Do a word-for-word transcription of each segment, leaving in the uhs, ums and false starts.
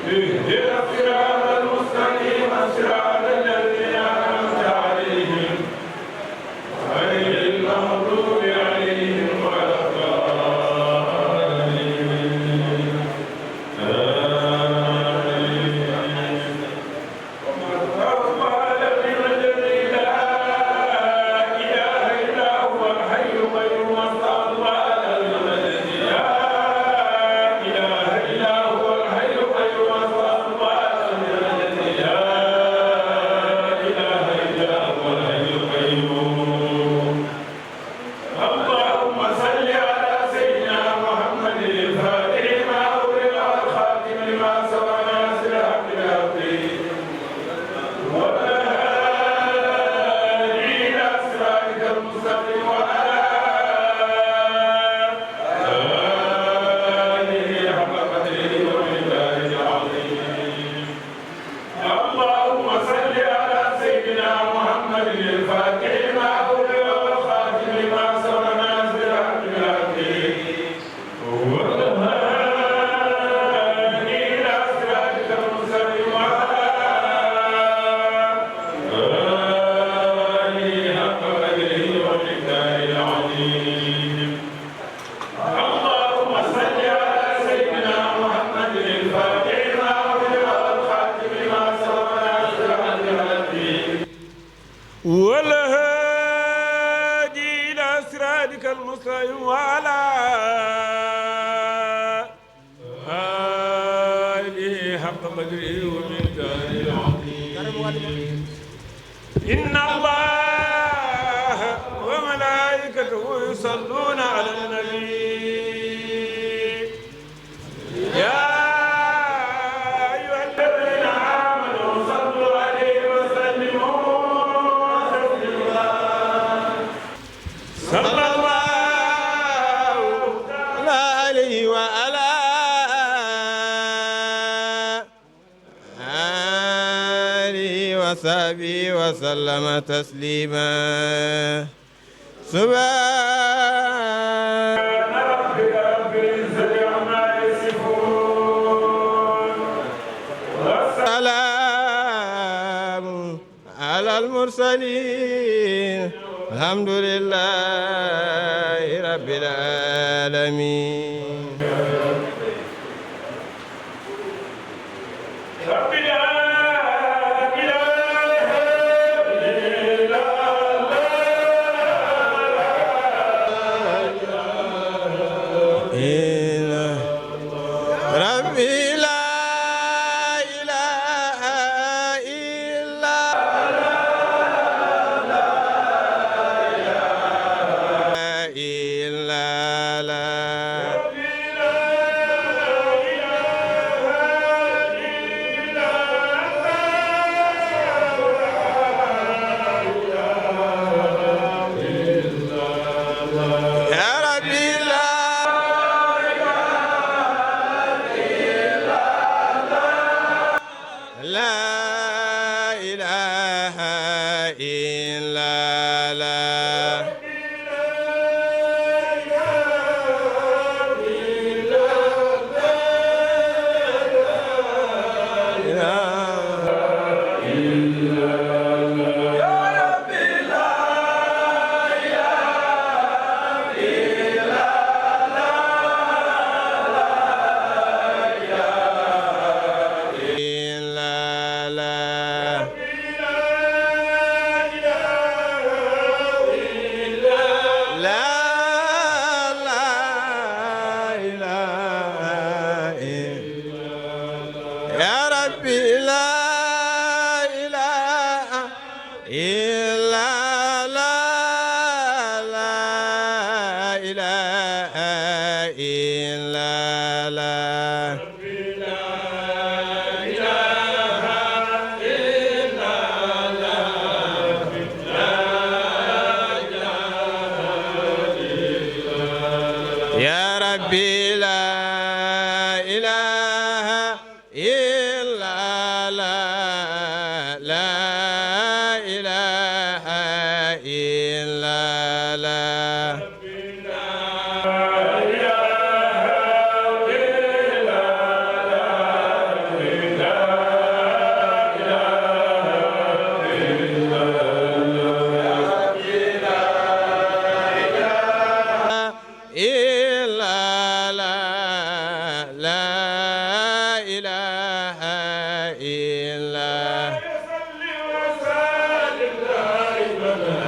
اهدنا الصراط المستقيم، صراط الذين أنعمت عليهم، غير المغضوب عليهم ولا الضالين. آمين. الله العظيم الذي لا إله إلا هو الحي القيوم، أسأل الله العظيم الذي لا إله إلا هو الحي القيوم، أسأل الله العظيم الذي لا إله إلا هو الحي القيوم. اللهم صل على سيدنا محمد الفاتح لما أغلق والخاتم لما سبق ناصر الحق بالحق والهادي إلى صراطك المستقيم وعلى آله حق قدره ومقداره العظيم. اللهم صل على سيدنا محمد الفاتح لما أغلق والخاتم لما سبق ناصر الحق بالحق والهادي إلى صراطك المستقيم وعلى آله حق قدره ومقداره العظيم. اللهم صل على سيدنا محمد الفاتح لما أغلق والخاتم لما سبق ناصر الحق بالحق والهادي إلى صراطك المستقيم وعلى آله حق قدره ومقداره العظيم. إن الله وملائكته يصلون على النبي. يا أيها الذين آمنوا صلوا عليه وسلموا تسليما. صلى الله تعالى عليه وعلى آله وصحبه وسلم تسليما. سبحان ربك رب العزة عما يصفون. والسلام على المرسلين. الحمد لله رب العالمين. رب لا إله إلا الله. إلا ربي لا إله إلا، إلا لا. يا ربي لا إله إلا الله. لا إله إلا الله. إلا لا. لا، لا إله إلا، يا ربي لا إله إلا لا، لا إله إلا لا. يا ربي لا إله إلا لا، لا إله إلا لا. إلا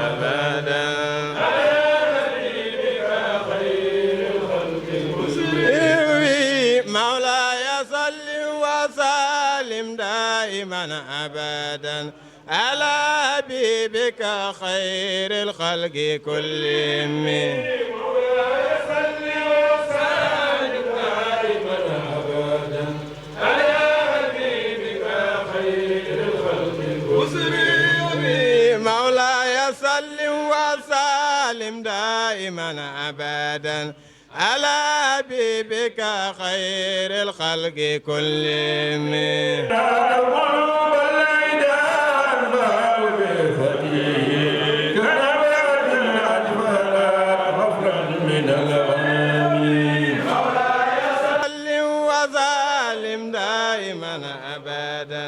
أبدا. مولاي صل وسلم دائما أبدا على حبيبك خير الخلق كلهم. مولاي صل وسلم دائما أبدا على حبيبك خير الخلق كلهم. مولاي صل وسلم دائما أبدا على حبيبك خير الخلق كلهم. صل وسلم دائما أبدا.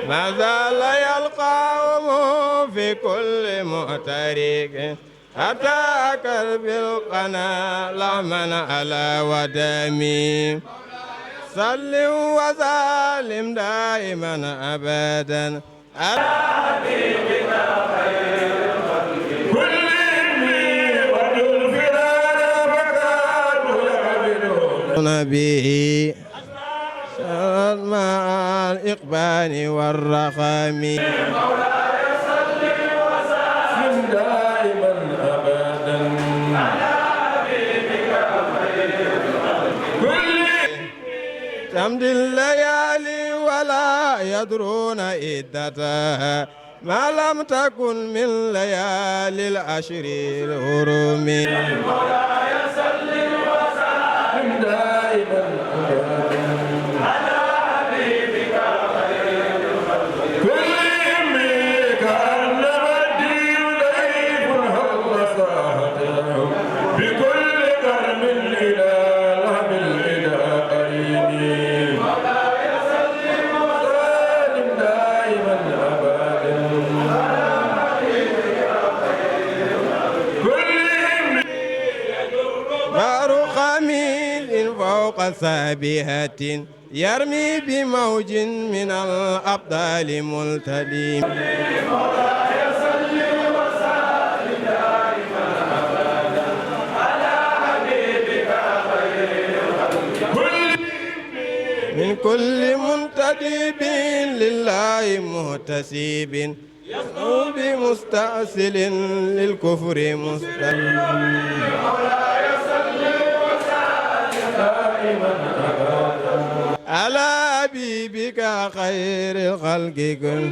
ما زال يلقاهم في كل معترك، حتى أكل بالقنا لحما على ودم. صل وسلم دائما أبدا على حبيبك خير الخلق كلهم. وجل فرارا فكانوا يعبدون به شرت مع الإقبال والرخم. مولاي صل وسلم دائما أبدا على حبيبك خير الخلق كلهم. تمضي الليالي ولا يدرون عدتها، ما لم تكن من ليالي العشر الحرم. مولاي صل وسلم دائما أبدا على حبيبك خير الخلق كلهم. كأنما الدين ضيف هل ساهته بكل كرم إلى لحم الإله قريب. مولاي صل وسلم دائما أبدا على حبيبك خير الخلق كلهم. بحر خميل فوق سابحة يرمي بموج من الأبطال ملتلم. مولاي صل وسلم دائما أبدا على حبيبك خير الخلق كلهم. من كل منتدب لله محتسب، يصنو بمستأصل للكفر مستقيم. مولاي صل وسلم دائما أبدا على حبيبك خير الخلق كل.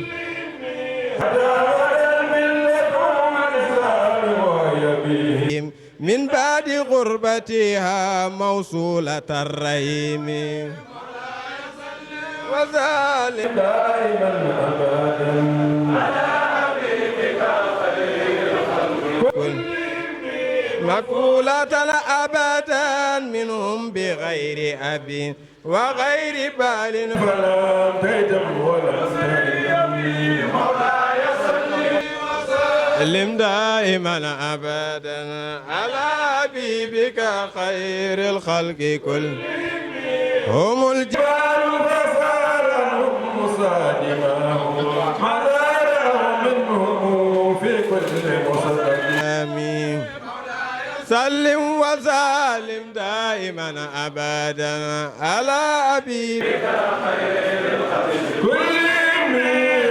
من بعد غربتها موصولة الرحم. وسلم دائما أبدا على حبيبك خير الخلق كل. مقبولة أبدا منهم بغير أب وغير بال فلا تهتم ولا تهتم. مولاي صل وسلم دائما أبدا على حبيبك خير الخلق كل. هم الجبال فصار لهم مصادمهم، مزارع منهم في كل مصدم. آمين. سلم وسلم دائما أبدا على حبيبك كلهم.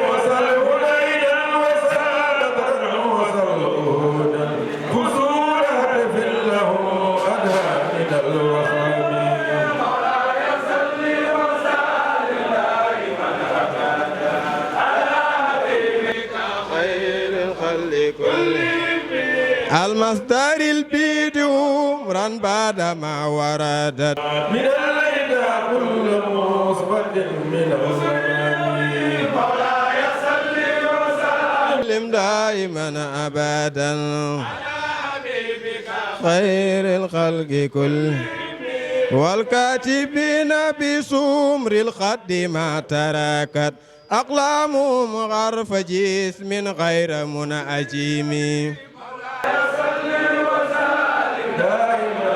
وسل هنينا وسل بدرا وسل أحدا، قصور هتف لهم أدهى من الوخام. خير الخلق كلهم. المصدر البيد عمرا بعدما وردت من الليل كل مصبة من الظلام. مولاي صل وسلم دائما أبدا على حبيبك خير الخلق كل. والكاتبين بسمر الخد ما تركت أقلامهم غرف جسم غير منعجم. دائما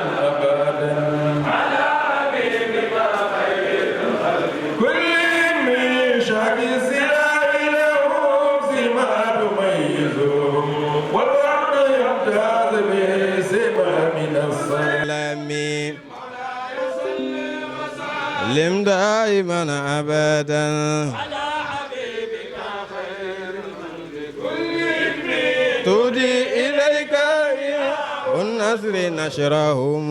سلم دائما أبدا. تهدي إليك رياح النصر نشرهم،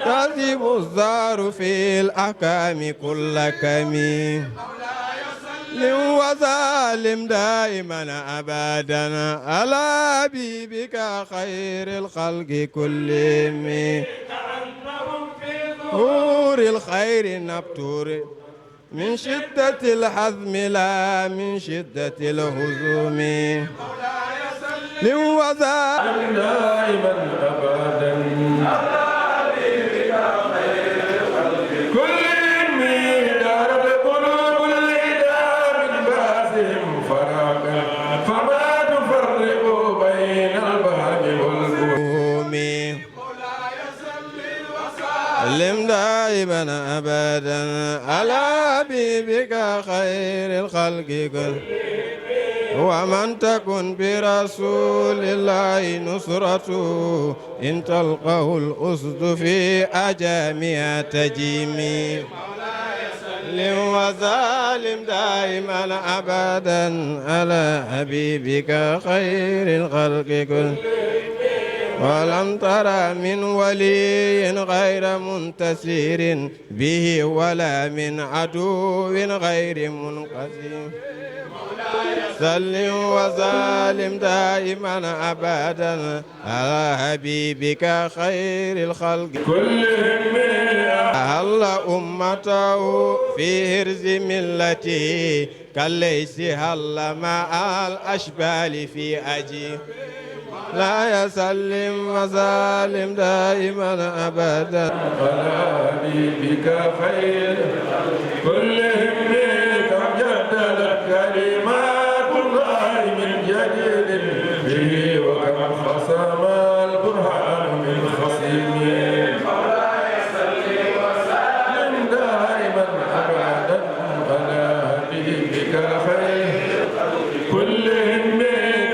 تهذب الزهر في الأحكام كل كم. وسلم دائما أبدا على حبيبك خير الخلق كلهم. نور الخير نبتر من شدة الحزم لا من شدة الهزوم. وسلم دائما أبدا. كل من دارت قلوب الهدى من باسهم فراقا، فما تفرق بين البهم والبهوم. سلم دائما أبدا على حبيبك خير الخلق كل. ومن تكن برسول الله نصرته، إن تلقه الأسد في أجامها تجيم. سلم وسلم دائما أبدا على حبيبك خير الخلق كل. ولم تر من ولي غير منتصر به ولا من عدو غير منقسم. سلم وسلم دائما أبدا على حبيبك خير الخلق كلهم. أهل أمته في حرز ملته كالليث هل مع الأشبال في أجي. لا يسلم وسلم دائما أبدا على حبيبك خير كلهم. كم جدلت كلمات الله من جديد به، وكم خصم البرهان من خصيم. دائما أبدا على حبيبك خير كلهم.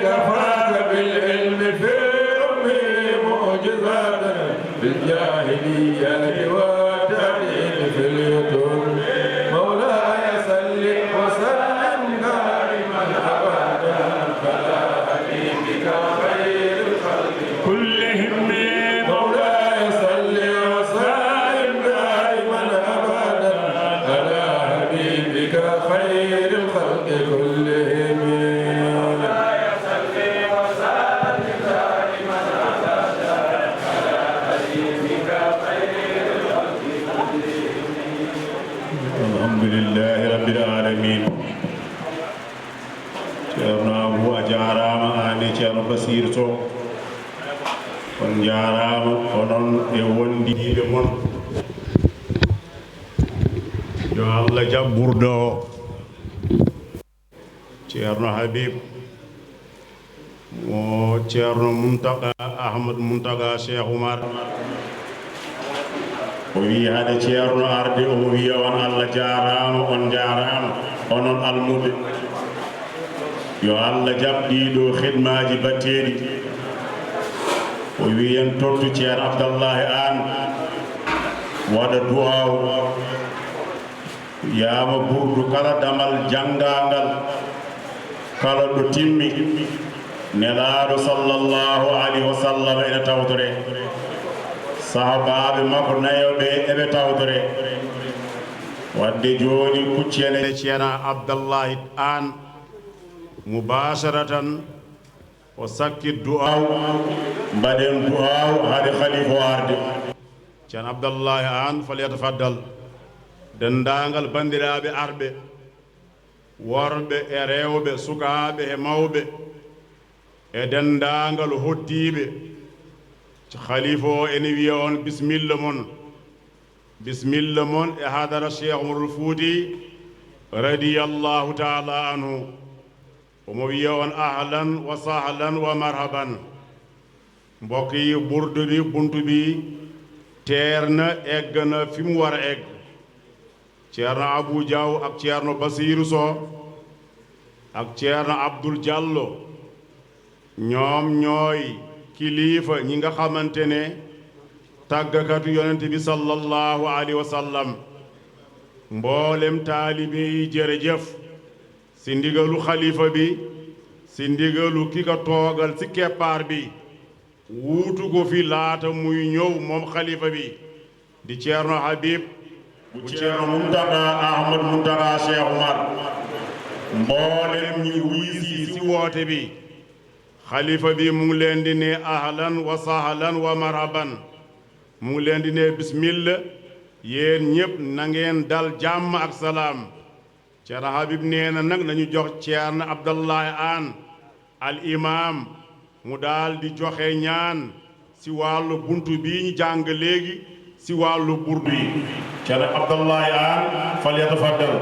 كفاك بالعلم في الأم معجزة، بالجاهلية والتعليم في اليتم. مولاي صل وسلم دائما أبدا على حبيبك خير الخلق كلهم. مولاي صل وسلم دائما أبدا على حبيبك خير الخلق كلهم. Alhamdulillahi Rabbil Alamin. Ceerno Abou, a jaaraama, aan e Ceerno Basiir Sow. On njaaraama, onon e wondiiɓe mon. Yo Allah jaɓ burdo o. Ceerno Habib, mo Ceerno Muntaga, Ahmad Muntaga Cheikh Oumar. O wii hade Ceerno arde, omo wiya on Allah jaaraama, on njaaraama, onon almuɓe. Yo Allah jaɓ ɗiiɗo xidmaaji batteeɗi. O wii en tottu Ceerno Abdallahi Aan waɗa du'aaw. Yaama burdu kala damal janngaangal, kala ɗo timmi, Nelaaɗo sallallahu alayhi wa sallam ene tawtore. Sahabaaɓe makko nayo ɓe eɓe tawtore. Wadde jooni kuccene Ceerno Abdallahi Aan mubasharatan o sakkit du'aaw. Mbaɗen du'aaw hade khalifa o arde. Ceerno Abdallahi Aan, falyatafaddal. Denndaangal banndiraaɓe arɓe, worɓe e rewɓe, sukaaɓe e mawɓe, e denndaangal hoddiiɓe, khalifa o ene wiya on bismilla mon. Bismilla mon e hadara Cheikh Oumarul Fouti radiyallahu taala anhu. Omo wiya on ahlan wa sahlan wa marhaban. Mbokk yi, burdu bi, buntu bi teer na, egg na fi mu war a egg. Ceerno Abou Diaw ak Ceerno Basiiru Sow ak Ceerno Abdul Diallo, ñoom ñooy kilifa ñi nga xamante ne Taggakatu Yonent bi sallallahu alayhi wa sallam. Mboolem taalibe yi, jërëjëf. Si ndigalu xalifa bi, si ndigalu ki ko toogal si keppaar bi, wuutu ko fi laata muy ñëw moom xalifa bi, di Ceerno Habib, bu Ceerno Muntaga Ahmad Muntaga Cheikh Umar. Mboolem ñi wuy si si woote bi, xalifa bi mu ngi leen di ne ahlan wa sahlan wa marhaban. Mu ngi leen di ne bismillah, yéen ñépp na ngeen dal jàmm ak salaam. Ceerno Habib nee na nag nañu jox Ceerno Abdallahi Aan, al imam, mu daal di joxe ñaan si wàllu buntu bi ñu jàng léegi si wàllu burdu yi. Ceerno Abdallahi Aan, fal yatafaddal.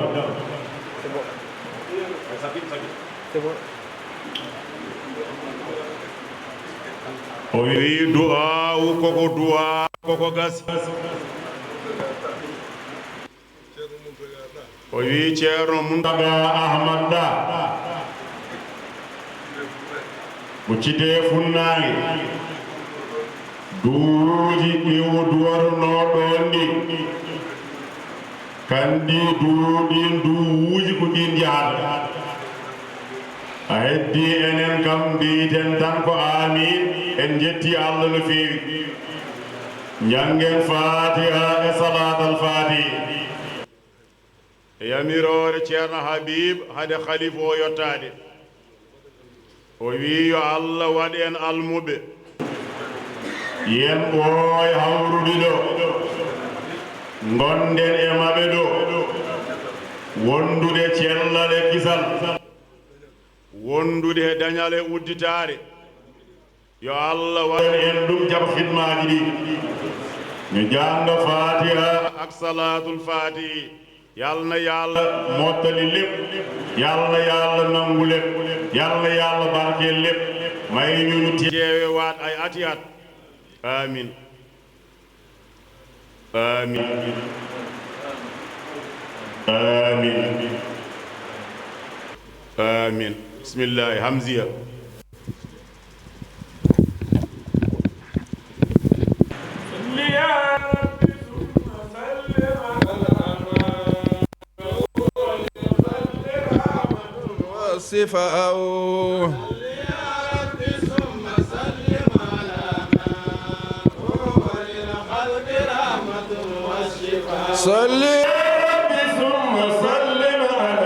O wi duwaawu koko duwaa koko gasi. O wi Ceerno Muntaga Ahmad Da, mo cite funnaange, duuji ɗi o duwatunoo ɗoon ɗi, kan ɗi duuɗi duuwuuji ko ɗiin njahata. A heddii enen kam, mbiyten tan ko aamiin, en njettii Allah no feewi. Njanngen Faatiha e Salaatal Faatihi. E yamiroore Ceerno Habib, hade Khalifa o yottaade, o wii yo Allah waɗ en almuɓe. Yen ɓooy hawrude ɗo, ngonden e maɓɓe ɗo, wondude cellal e kisal, wondude e dañal e udditaare. Yo Allah waɗ en ɗum, jaɓa xidmaaji ɗi. Ñu jànga Faatiha ak Salaatul Faatihi. Yal na Yàlla mottali lépp. Yal na Yàlla nangu lépp. Yal na Yàlla barkeel lépp. May ñu ñu teewe waat ay ati at. Amiin. Amiin. Amiin. Amiin. Bismillaahi, Hamziya. صل يا رب ثم سلم على ما هو للخلق رحمة وشفاء. صل يا رب ثم سلم على ما هو للخلق رحمة وشفاء. صل يا رب ثم سلم على ما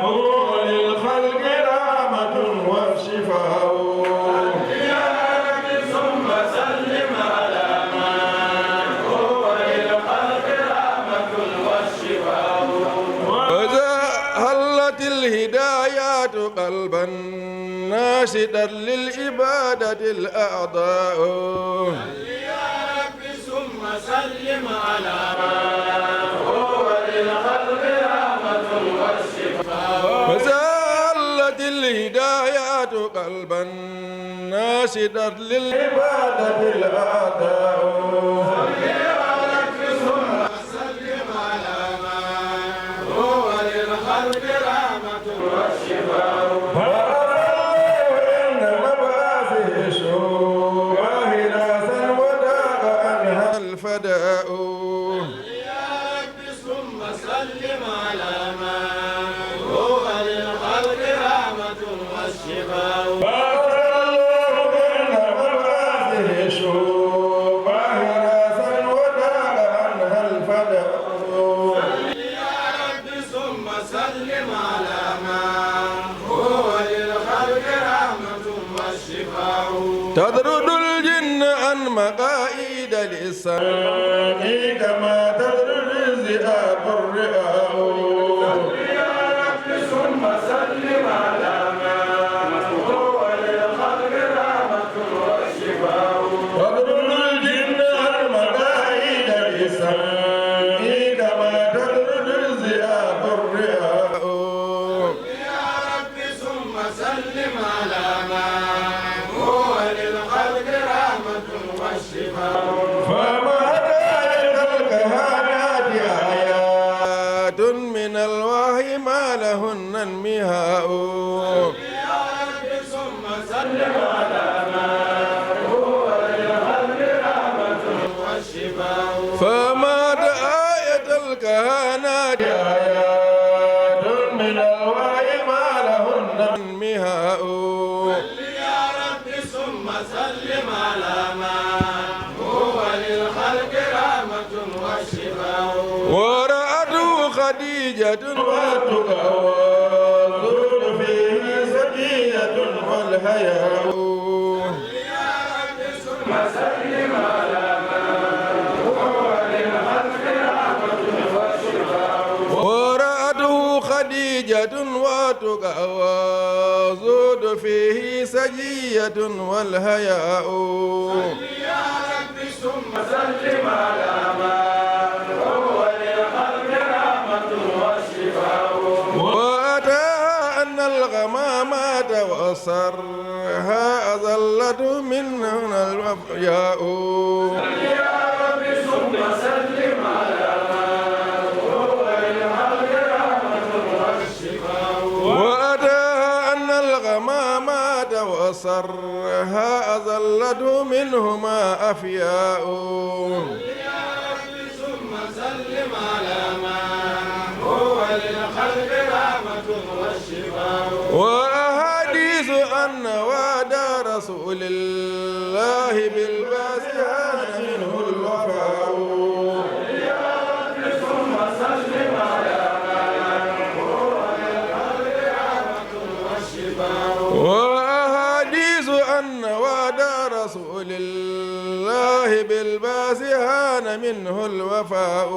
هو للخلق رحمة وشفاء. صل يا رب ثم سلم على ما هو للخلق رحمة وشفاء. وإذا هلت الهدايات قلبا ناشطا للعبادة الأعضاء. صل يا رب ثم سلم على ما هو للخلق رحمة وشفاء. وزالت الهدايات قلبا ناشطا للعبادة الأعضاء. صل يا رب ثم سلم على ما هو للخلق رحمة وشفاء. فأصلوا عند مبعثه الشوق وهلاسا وضاق عنها الفداء. صل يا رب ثم سلم على ما هو للخلق رحمة وشفاء. فأصلوا عند مبعثه الشوق وهلاسا وضاق عنها الفداء. صل يا رب ثم سلم على ما هو للخلق رحمة وشفاء. تطرد الجن عن مقاعد الإحسان كما تطرد الذئاب الرعاء. صل يا رب ثم سلم على ما هو للخلق رحمة وشفاء. تطرد الجن عن مقاعد الإحسان كما تطرد الذئاب الرعاء. يا رب ثم سلم على ما هو للخلق رحمة وشفاء. فما ذلك الكهانات آيات من الوحي هانت آيات من الوحي ما لهن مهاء. صل يا رب ثم سلم على ما هو للخلق رحمة وشفاء. ورأته خديجة والتقى والزهد فيه سجية والحياء. ورأته خديجة والتقى والزهد فيه سجية والحياء. ثم سلم على من هو للخلق رحمة وشفاء. وأتاها أن الغمامات والسرها أظلته منهن الأفياء. يا رب ثم سلم على من هو للخلق رحمة وشفاء. وأتاها أن الغمامات والسرها أظلته منهما أفياء. ثم سلم على من هو للخلق رحمة وشفاء. وأحاديث أن وعد رسول الله بالبعث هان منه الوفاء. ثم سلم على من هو للخلق رحمة وشفاء. وأحاديث أن وعد رسول الله بالبعث هان منه الوفاء.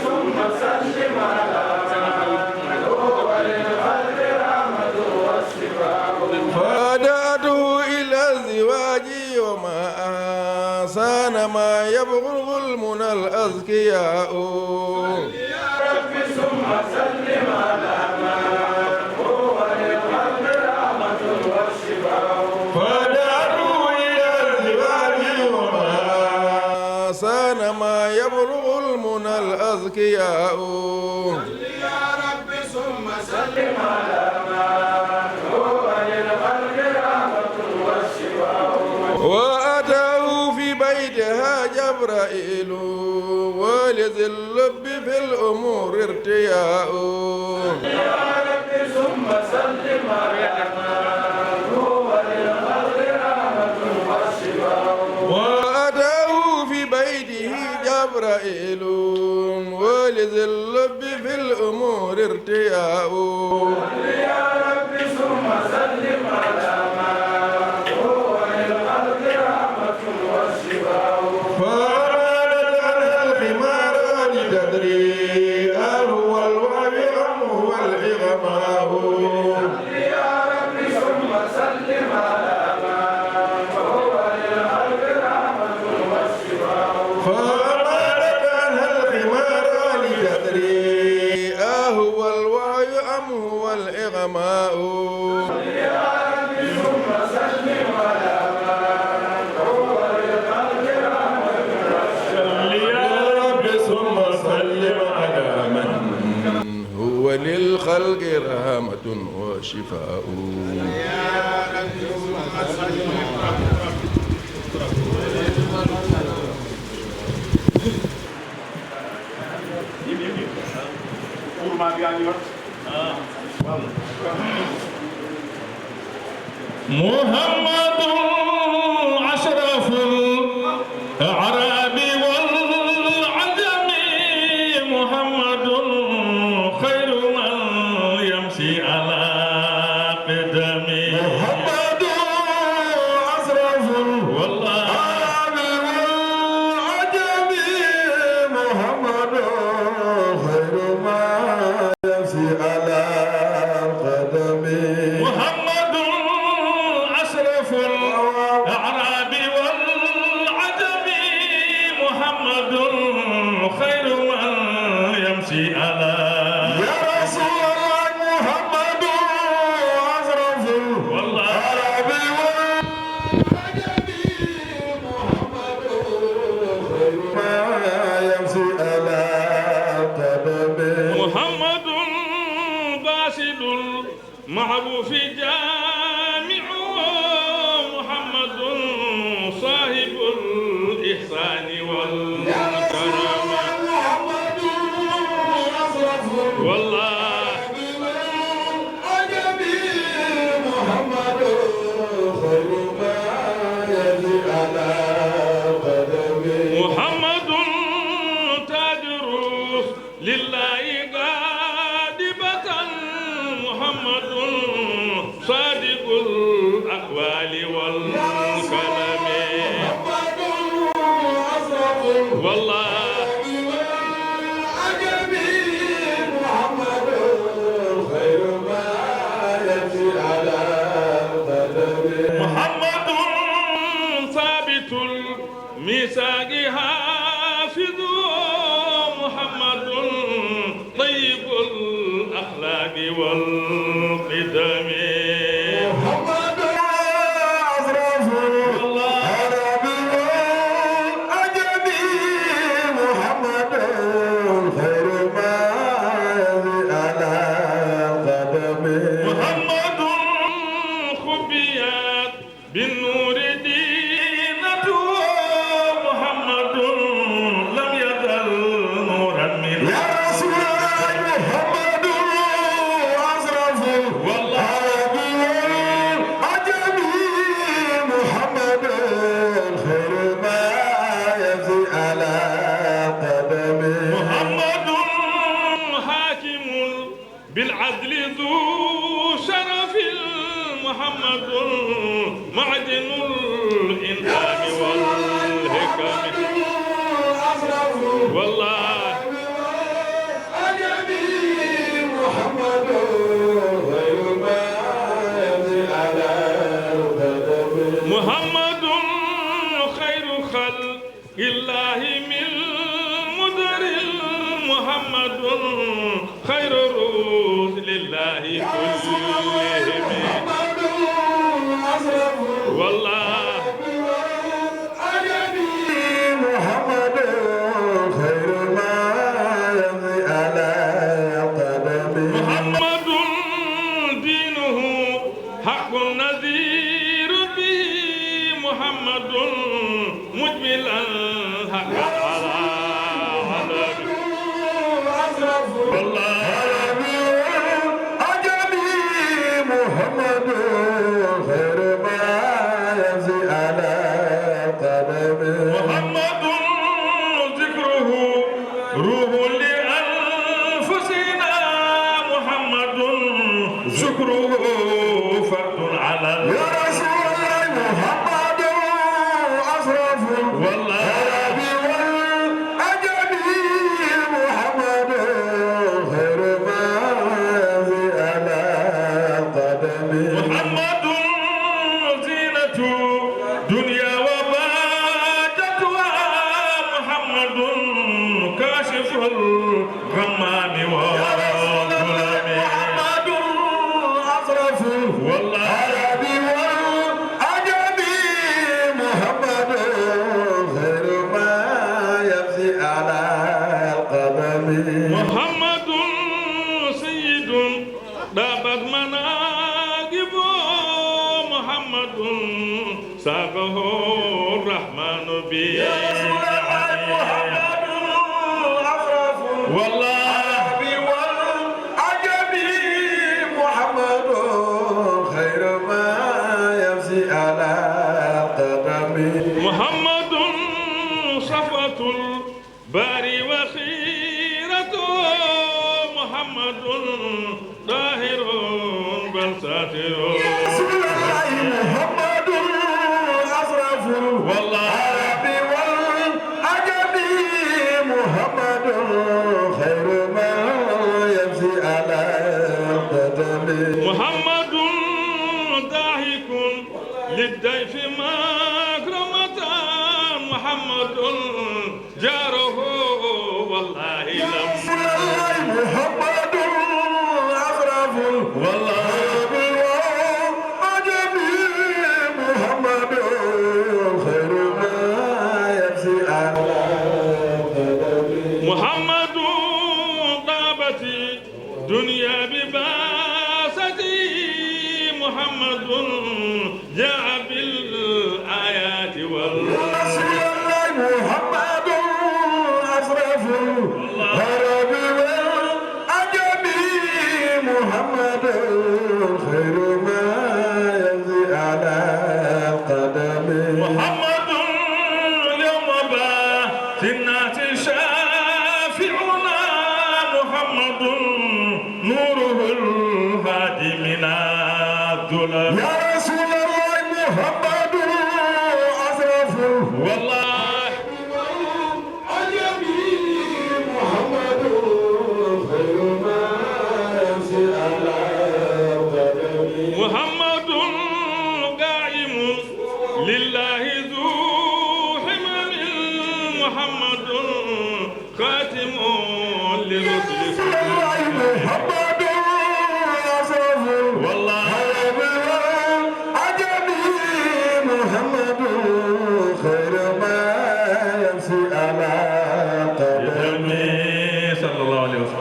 ثم سلم على من هو للخلق رحمة وشفاء. فدعته إلى الزواج وما أحسن ما يبلغ المنى الأذكياء. رب ثم سلم على من هو للخلق رحمة وشفاء. فدعته إلى الزواج وما أحسن ما يبلغ المنى الأذكياء. يا رب ثم سلم على من هو للخلق رحمة وشفاء. وأتاه في بيتها جبرائيل ولذي اللب في الأمور ارتياء. يا رب ثم سلم على من هو للخلق رحمة وشفاء. وأتاه في بيته جبرائيل ولذي اللب في الأمور ارتياء. يا رب ثم سلم على من هو للخلق رحمة وشفاء. فأمالت عنها الخمار لتدري أهو الوحي أم هو الإغماء. يا رب ثم سلم على من هو للخلق رحمة وشفاء. فأمالت عنها الخمار لتدري أهو الوحي أم هو الإغماء. يا رب ثم سلم على من هو للخلق رحمة وشفاء. يا رب ثم سلم على من هو للخلق رحمة وشفاء. محمد أشرف الأعراب والعجم، محمد خير من يمشي على قدمه. محمد أشرف والله الأعراب والعجم، محمد خير من يمشي على قدمه. محمد أشرف الأعراب والعجم، محمد خير من يمشي على. يا رسول الله، محمد أشرف والله الأعراب والعجم، محمد خير من يمشي على قدمه. محمد باسل المعروف جامع، محمد صاحب الإحسان والكرامة. والله. محمد ثابت الميثاق حافظ، محمد طيب الأخلاق والقدم. محمد أشرف العرب والعجم، محمد خير ما يأتي على قدم. محمد خبيت بالنور دينته، محمد لم يزل نورا من. يا رسول الله، محمد أشرف والله. العرب والعجم، محمد خير ما يأتي على قدم. محمد حاكم بالعدل ذو شرف، محمد معدن الإنعام والحكم. والله. محمد خير خلق الله من مدر، محمد خير رسل الله كلهم. والله. محمد خير ما يمضي على قدم. محمد دينه حق نذير به، محمد مجملا حقا على عدم. والله. عجمي محمد خير ما يمضي على قدم. محمد ذكره روح لأنفسنا، محمد شكره فرد على ال- يا رسول الله، محمد أشرف والله. العرب والعجم، محمد خير ما يأتي على قدم. محمد زينة دنيا وبهجتها، محمد كاشف الغمام والظلام. محمد أشرف والله. العرب والعجم، محمد خير ما يأتي على القدم. محمد سيد طابت مناقبه، محمد ساقه الرحمن ب- يا رسول الله، محمد أشرف والله. العرب والعجم، محمد خير ما يمضي على قدم. محمد صفوة باري وخيرته، محمد طاهر بل ساتر. يا رسول الله، محمد أشرف والله. العرب والعجم، محمد خير من يمشي على القدم. محمد ضاحك للضيف مكرمة، محمد جاره والله لم. محمد أشرف والله. عجبي محمد خير ما يمشي على قدمي. محمد طابت دنيا ببعثته، محمد جاء بالآيات وال- يا رسول الله، محمد أشرف العرب والعجم، محمد خير ما يمشي على القدم. محمد اليوم باعث الناس شافعنا، محمد نوره الهادي من الظلم. يا رسول الله، محمد أشرف والله. خاتم للرسل. محمد أشرف والله. العرب والعجم محمد خير ما يمشي على قدمه. صلى الله عليه وسلم.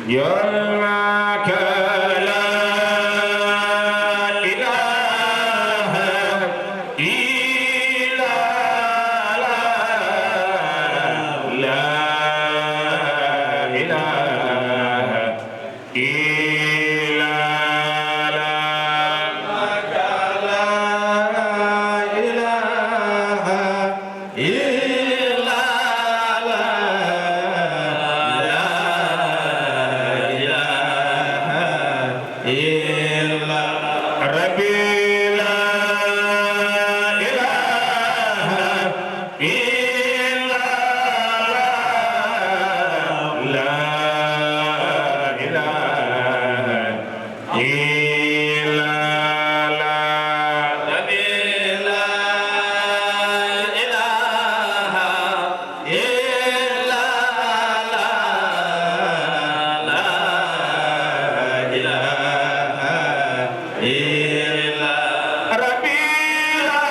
يومك لا إله إلا لا، لا إله إلا لا، لا إله إلا لا، لا إله إلا ربي، لا إله إلا لا، لا إله إلا لا، ربي لا إله إلا لا، لا إله إلا ربي، لا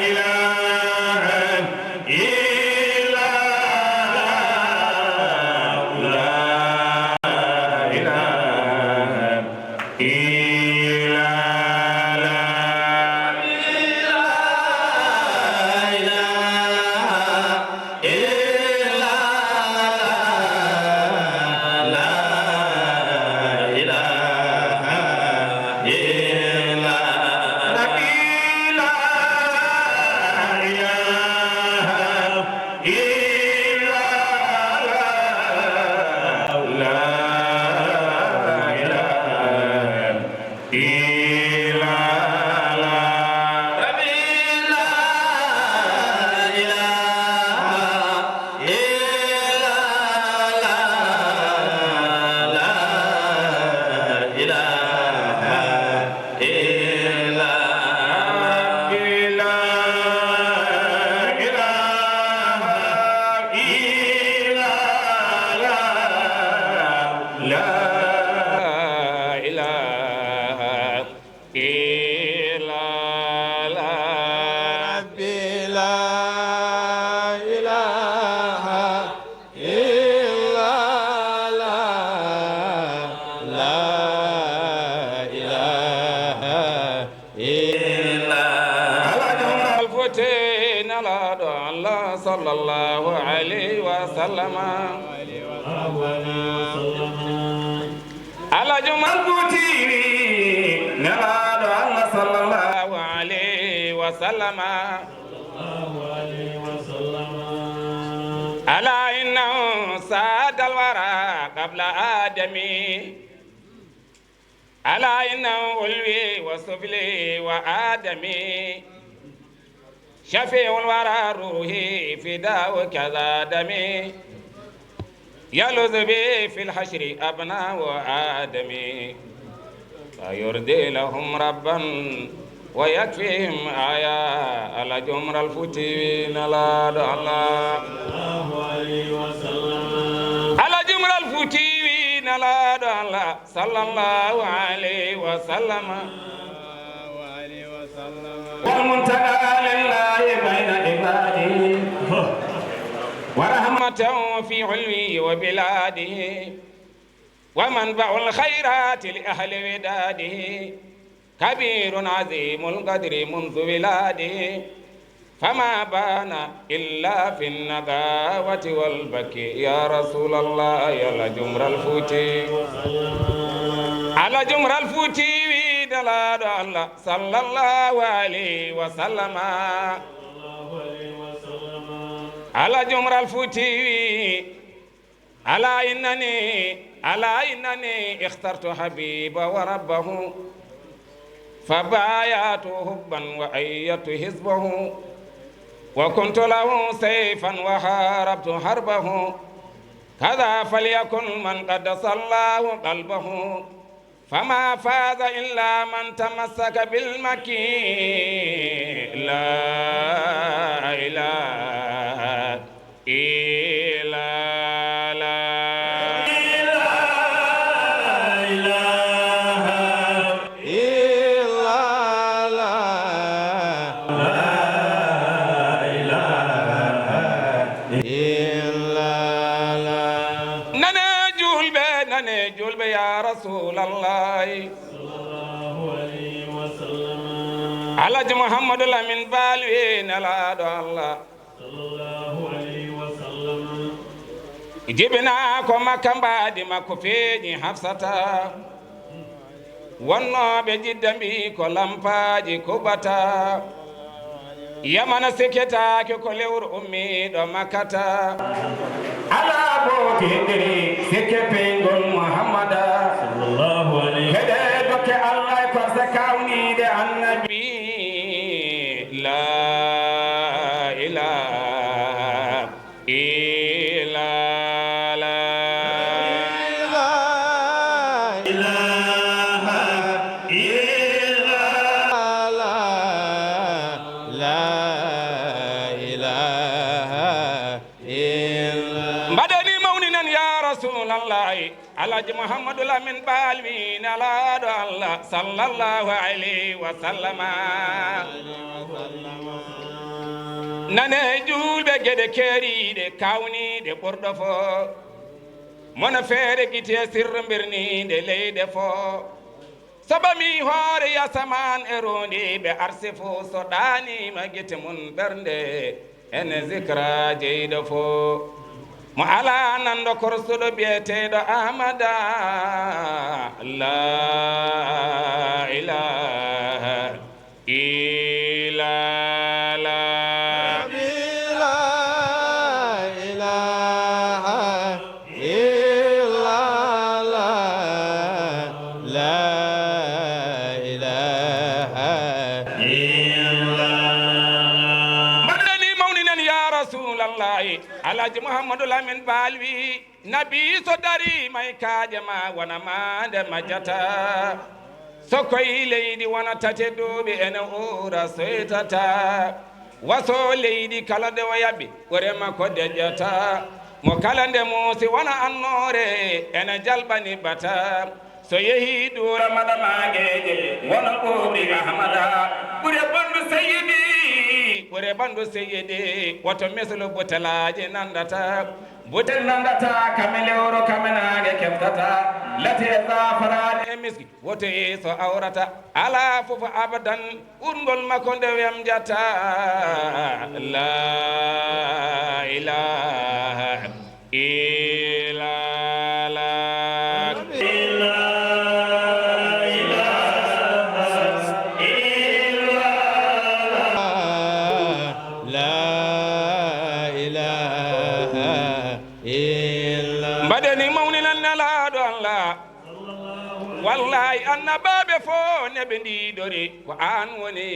إله إلا لا، لا إله إلا لا، لا إله إلا لا، لا إله إلا ربي، لا إله إلا لا، لا إله إلا لا، ربي لا إله إلا لا، لا إله إلا ربي، لا إله إلا لا، لا إله إلا لا، ربي لا إله إلا لا، لا إله إلا. Alhaji Umar Fuuti Nelaaɗo Allah sallallahu alayhi wa sallama. Alhaji Umar Fuuti Nelaaɗo Allah sallallahu alayhi wa sallama. ألا إنه ساد الورى قبل آدم. ألا إنه علوي وسفلي وآدمي. شفيع الورى روحي فداؤك ذا دمي. يلوذ بي في الحشر أبناء آدم. فيرضي لهم ربا ويكفيهم آية. Alhaji Umar Fuuti Nelaaɗo Allah. Alhaji Umar Fuuti Nelaaɗo Allah sallallahu alayhi wa sallam. والمنتقى لله بين عباده. ورحمته في علوي وبلاده. ومنبع الخيرات لأهل وداده. كبير عظيم القدر منذ ولاده. فما بان إلا في النقاوة والبكي. يا رسول الله، يا Alhaji Umar Fuuti. Alhaji Umar Fuuti wi Nelaaɗo Allah sallallahu alayhi wa sallama. Alhaji Umar Fuuti wi ألا إنني، ألا إنني اخترت حبيبه وربه، فبايعته حبا وأيدت حزبه، وكنت له سيفا وحاربت حربه، كذا فليكن من قدس الله قلبه، فما فاز إلا من تمسك بالمكي. لا إله إلا لا. لا إله إلا لا. لا إله إلا لا. Nane juulɓe, nane juulɓe, ya Rasulallah. صلى الله عليه وسلم. Alhaji Muhammadu Lamin Baal wi nelaaɗo Allah. صلى الله عليه وسلم. Jibinaa ko Makka, mbaadi makko feeñi Hafsata. Wonnooɓe Jidda mbi ko lampaaji kuɓata. Yamana sikkitaake ko lewru ummiiɗo Makkata. Alaa booti heddiri sikke peyngol Muhammada. صلى الله عليه وسلم. Heɗe dokke Allah e korse kawniiɗe Annabi. لا إله إلا لا. لا إله إلا لا. لا إله إلا. Mbaɗen mawninɗen ya Rasulallah. Alhaji Muhammadu Lamin Baal wi nelaaɗo Allah sallallahu alayhi wa sallama. Nane juulɓe, geɗe keeriiɗe, kawniiɗe ɓurɗo fo. Mono feere gite sirru mbirniinde leyɗe fo. So ɓami hoore yasamaan e roondiiɓe arsi fo, so ɗaaniima gite mum ɓernde ene zikra jeyɗo fo. Mo alaa nanndo korsuɗo biyeteeɗo Ahmada. La ilaha illa la. La ilaha إلا الله. لا إله إلا الله. Mbaɗen ni mawninɗen ya Rasulallah. Alhaji Muhammadu Lamin Baal wi, Nabi so dariima e kaaƴe ma wona maande majjata. So koye leydi wonata tedduɓe ene uura soytata. Waso leydi kala nde o yaɓi, ɓure makko deƴƴata. Mo kala nde muusi wona annoore, ene jalɓani bata. So yehi duura maɗa maageeje, wona ɓuuɓri Ahmada. Ɓure ɓanndu Seyyidi, ɓure ɓanndu Seyyidi, woto mislu butelaaji nanndata. Butel nanndata, kame lewru, kame naange keftata. Lati e zafaraani e miski. Woto yeeso awrata alaa fof abadan, ɓurngol makko nde wemjata. La ilaha illa la. La ilaha illa la. La ilaha illa. Mbaɗen ni mawninɗen nelaaɗo Allah. Wallahi, annabaaɓe fof ne ɓe ndiidori, ko aan woni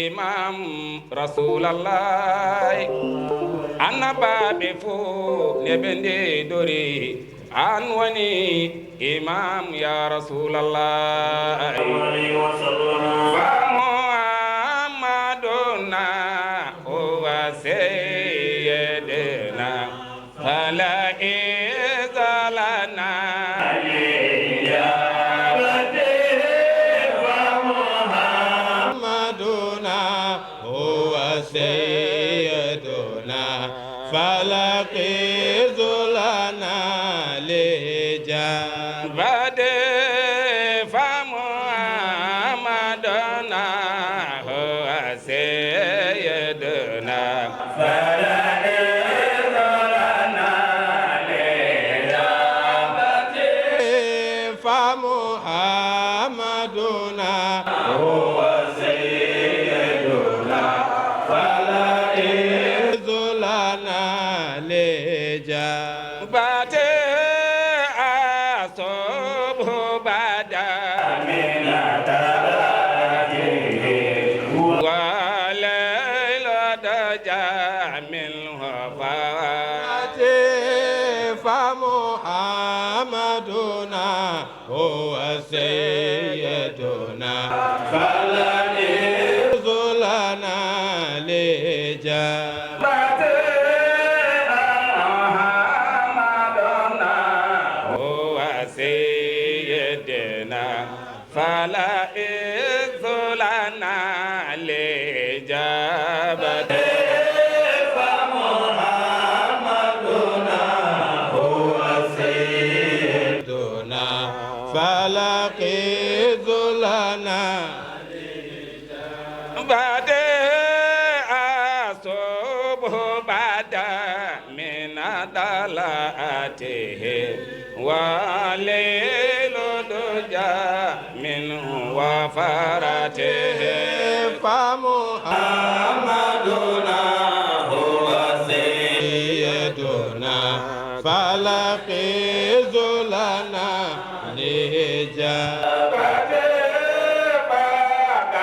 imam Rasulallah. Annabaaɓe fof ne ɓe ndiidori, aan woni imam ya Rasulallah. Fa Muhammaduna huwa sayyidina. فلئن زلنا لإجابته فمحمدنا هو سيدنا. فلقد زلنا لإجابته فمحمدنا هو سيدنا. فلئن زلنا لإجابته فمحمدنا هو سيدنا. فلئن زلنا لإجابته الصبح بدا من تلقيه والليل دجى منه فواتح. فمحمدنا هو سيدنا، فلا عز لنا لجامعته. محمدنا هو سيدنا، فلا عز لنا لجامعته. فمحمدنا هو سيدنا، فلا عز لنا. بعد الصبح بعد من طلعته، وليل دجى من وفرته. فمحمدنا هو سيدنا، فلا عز لنا لجامعته. فقد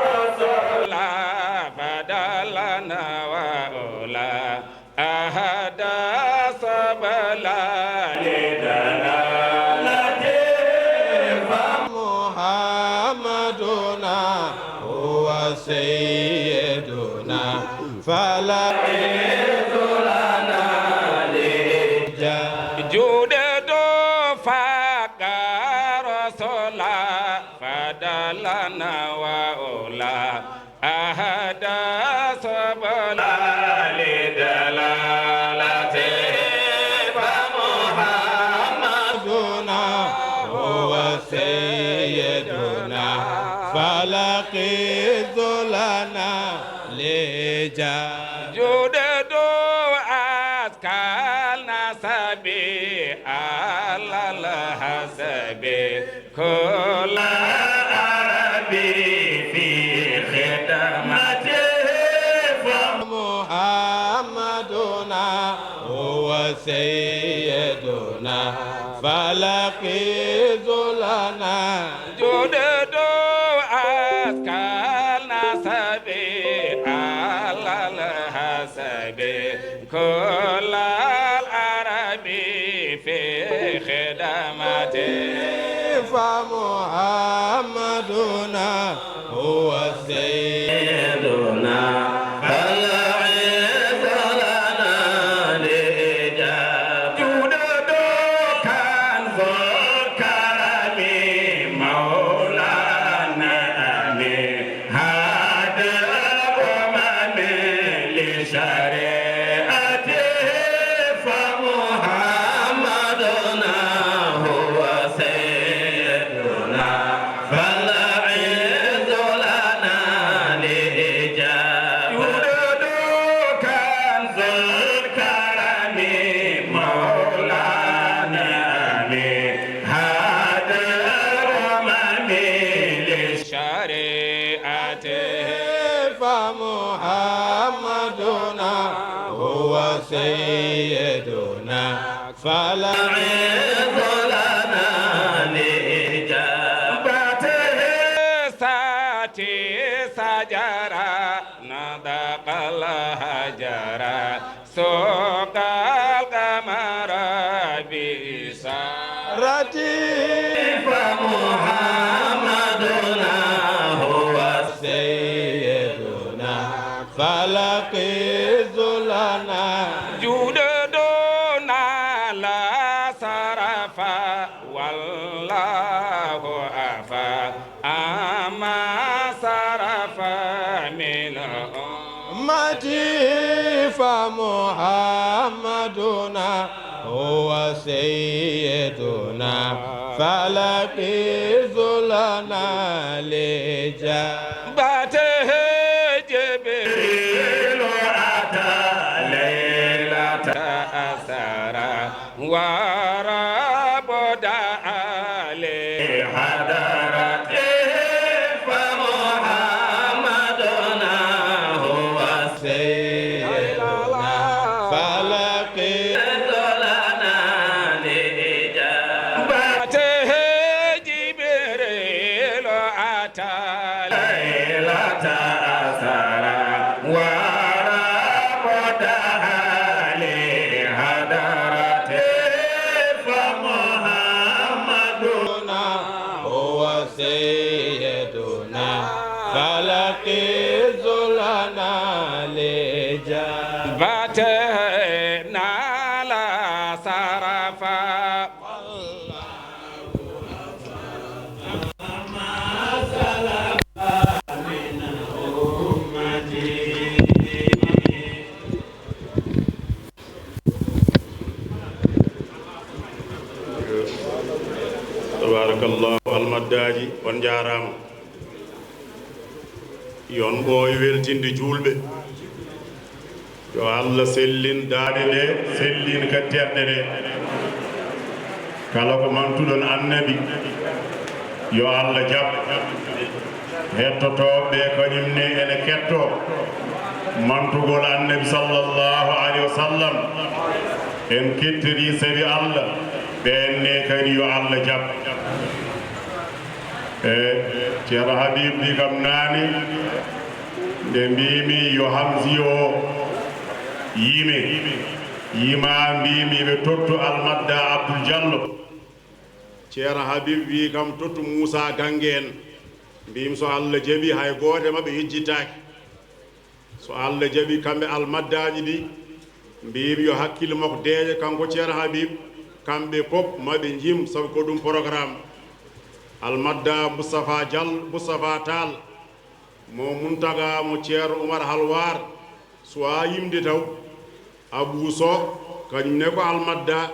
رسول فضلنا وأولى أهدى سبلا لدلالته. فمحمدنا هو سيدنا، فلا عز لنا لجامعته. جدد فقر صلى فضلنا وأولى أهدى سبلا لدلالته. فمحمدنا هو سيدنا، فلا عز لنا لجامعته. جدد أزكى النسب على الحسب، كل العرب في خدمته. فمحمدنا هو سيدنا، فلا عز لنا. جدد أزكى النسب على الحسب، كل العرب في خدمته. فمحمدنا هو سيدنا، فلا عز لنا لجامعته. جدد كنز الكرم مولانا أمين هادي الأمم لشريعته. فمحمدنا هو سيدنا، فلا عز لنا لجامعته. جدد كنز الكرم مولانا أمين هادي الأمم لشريعته. فمحمدنا هو سيدنا، فلا عز لنا لجامعته. ساتي سجرا نطق الهجر سوق القمر بإشارته. فمحمدنا هو سيدنا، فلا عز لنا. جدد نال شرفا والله عفا عما صرف من أمتي. فمحمدنا هو سيدنا، فلا عز لنا لجامعته. جبريل أتى ليلة أسرى ورب دعا لحضرته. فمحمدنا هو سيدنا، فلا عز لنا لجامعته. جبريل أتى ليلة أسرى ورب دعا لحضرته. عرفا. Tabarakallahu, almaddaaji, on njaaraama. Yon ɓooy weltinde juulɓe. Yo Allah sellin daaɗe ɗe, sellin kadi terɗe ɗe. Kala ko mantuɗon Annabi, yo Allah jaɓ. Hettotooɓe ɓe kañum ne ene kettoo mantugol Annabi sallallahu alayhi wa sallam. En kettirii sabi Allah, ɓeen ne kadi yo Allah jaɓ. E Ceerno Habib wi kam naane, nde mbiimi yo Hamziyo yime, yima mbiimi ɓe tottu Almadda Abdul Jallo. Ceerno Habib wi kam tottu Muusa Gange en. Mbiimi so Allah jaɓi hay gooto e maɓɓe yejjitaaki. So Allah jaɓi kamɓe almaddaaji ɗi, mbiimi yo hakkille makko deeƴe kanko Ceerno Habib, kamɓe pop maɓe njim sabu ko ɗum programme. Almadda Moustapha Dial, Moustapha Tall, mo Muntaga mo Ceerno Oumar Halwar, suwaa yimde taw. Abou Sow, kañum ne ko almadda,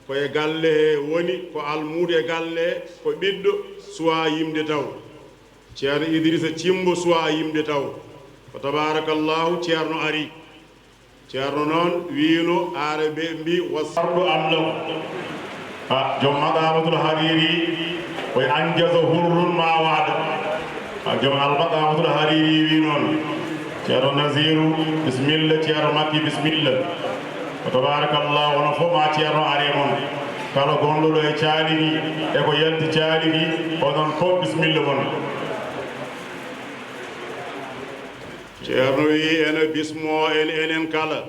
ko e galle he woni, ko almuudo e galle he, ko ɓiɗɗo, suwaa yimde taw. Ceerno Idrissa Thimbo suwaa yimde taw. Ko tabarakallahu, Ceerno ari. Ceerno noon wiino, aare ɓe mbi, was- Arɗo am law. A, joom Maqamatul Hariri, o anjaza hurrun ma wa'ada. A, joom Al Maqamatul Hariri wi noon. Ceerno Naziru, bisimilla. Ceerno Makki, bisimilla. Ko tabarakallah, onon fof ma Ceerno are mon. Kala gonɗo ɗo e caaligi, e ko yalti caaligi, onon fof bisimilla mon. Ceerno wi ene bismo en, enen kala.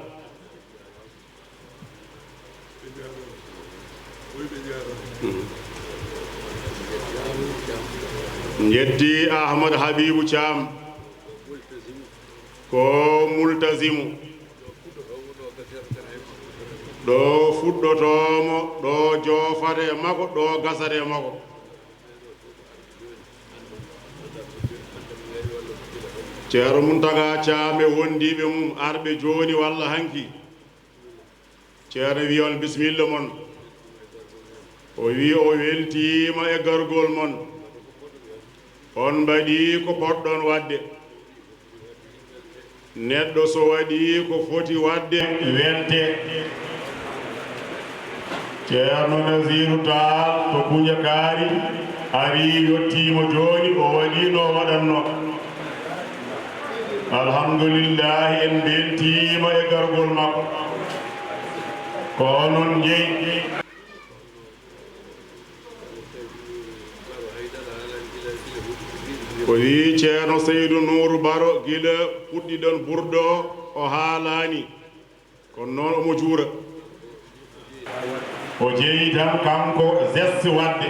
Njetti Ahmad Habibu Thiam, ko multasimu. Ɗo fuɗɗotoomo, ɗo joofata e makko, ɗo gasata e makko. Ceerno Muntaga Thiam e wondiiɓe mum arɓe jooni walla hanki. Ceerno wi on bisimilla mon. O wi o weltiima e gargol mon. On mbaɗi ko potɗon waɗde. Neɗɗo so waɗi ko foti waɗde, welte. Ceerno Naziru Taal to Kuña Kaari ari, yottiima jooni, o waɗi no waɗanno. Alhamdulillahi, en mbeltiima e gargol makko. Ko onon njeyi. O wii Ceerno Seydu Nuuru Baro, gila puɗɗiɗon burdo o, o haalaani. Kono noon omo juura. O jeyi tan kanko geste waɗde.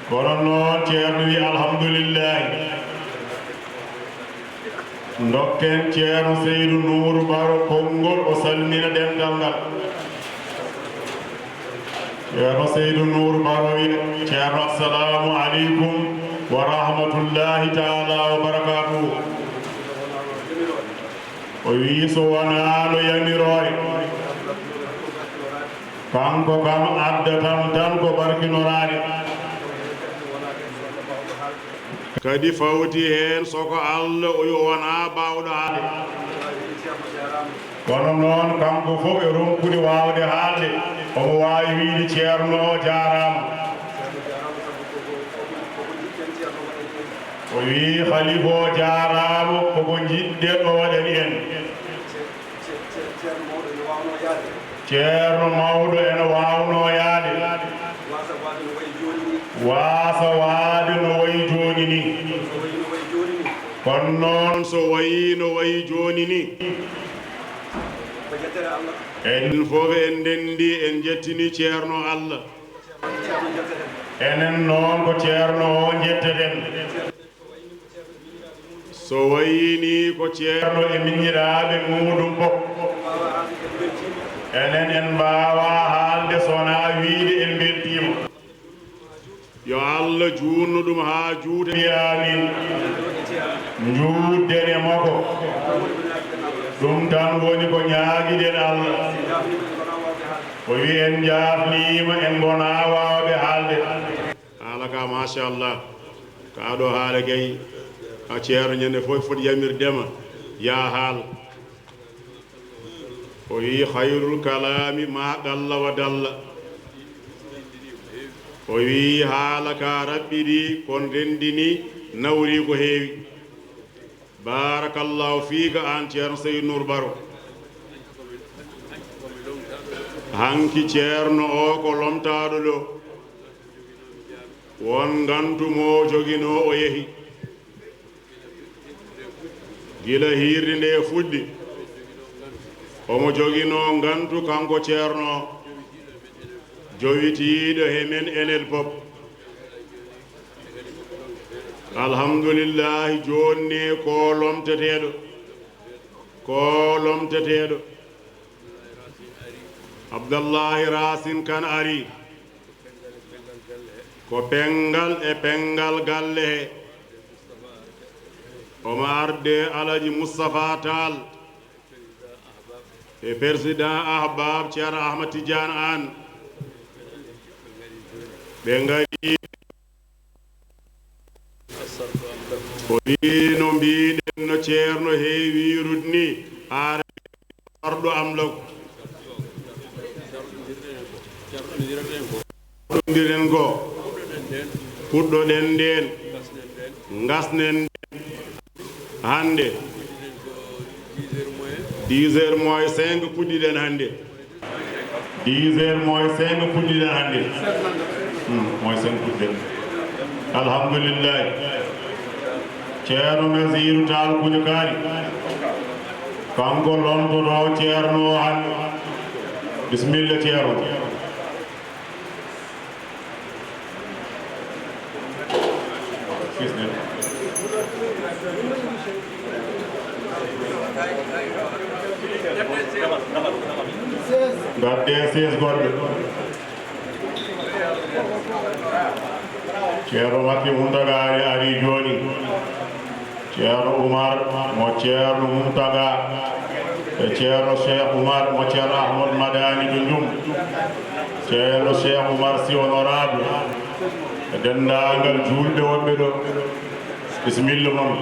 Kono noon Ceerno wii alhamdulillahi. Ndokken Ceerno Seydu Nuuru Baro konngol, o salmina dental ngal. Ceerno Seydu Nuuru Baro wii, Ceerno, assalamu aleykum wa rahmatullahi taala wa barakatuhu. O wii so wonaano yamiroore, kanko kam addatam tan ko barkinoraade. Kadi fawti heen soko Allah, o wi o wonaa baawɗo haalde. Kono noon kanko fof e ronkude waawde haalde, omo waawi wiide Ceerno o jaaraama. O wii Khalifa o jaaraama, koko njiɗɗen o waɗani en. Ceerno mawɗo ene waawnoo yaade. Waasa waade no wayi jooni ni. Waasa waade no wayi jooni ni. Kono noon so wayi no wayi jooni ni. Ko yettere Allah. En fof en ndenndi, en njettini Ceerno Allah. Enen noon ko Ceerno o njetteten. So wayii nii ko Ceerno e miñiraaɓe muuɗum fof. Enen en mbaawaa haalde so wonaa wiyde en mbeltiima. Yo Allah juutnu ɗum haa juuta. Amin. Njuutden e makko. Ɗum tan woni ko ñaagiɗen Allah. O wi en njaafniima, en ngonaa waawɓe haalde. Haala ka, machallah. Kaa ɗoo haala kay, a ceerno ñande fof foti yamirdema, yaa haal. O wi, "Khayrul kalami ma qalla wa dalla." O wi, "Haala ka raɓɓiɗi, kon renndini, nawri ko heewi." Barakallahu fiika, aan Ceerno Seydou Nour Baro. Hanki ceerno o ko lomtaaɗo ɗo. Won ngantu mo joginoo o yehi. Gila hiirde nde fuɗɗi, omo joginoo ngantu kanko ceerno o, jowitiiɗo he men enen pop. Alhamdulillahi, jooni ne ko lomteteeɗo, ko lomteteeɗo. Abdallahi Racine Kane ari. Ko penngal e penngal galle he. Omo arde Alaji Moustapha Tall e Président Ahbab Ceerno Ahmad Tidiane Anne. Ɓe ngari. O wii, "No mbiiɗen no ceerno heewi wiirude ni, aare arɗo am law. Ɗondiren ko, puɗɗoɗen ndeen, ngasnen ndeen. Hannde, dix heures moins cinq puɗɗiɗen hannde." Dix heures moins cinq puɗɗiɗen hannde. Hmm, moins cinq puɗɗiɗen. Alhamdulillahi. Ceerno Naziru Taal Kuña Kaari. Kanko lomtoto ceerno o hannde. Bisimilla, ceerno. Ngadde sees goɗɗo. Ceerno Makki Muntaga ari, ari jooni. Ceerno Umar mo Ceerno Muntaga e Ceerno Cheikh Umar mo Ceerno Ahmad Madani Dundum. Ceerno Cheikh Umar Sy honorable e denndaangal juulɓe wonɓe ɗo. Bisimilla mon.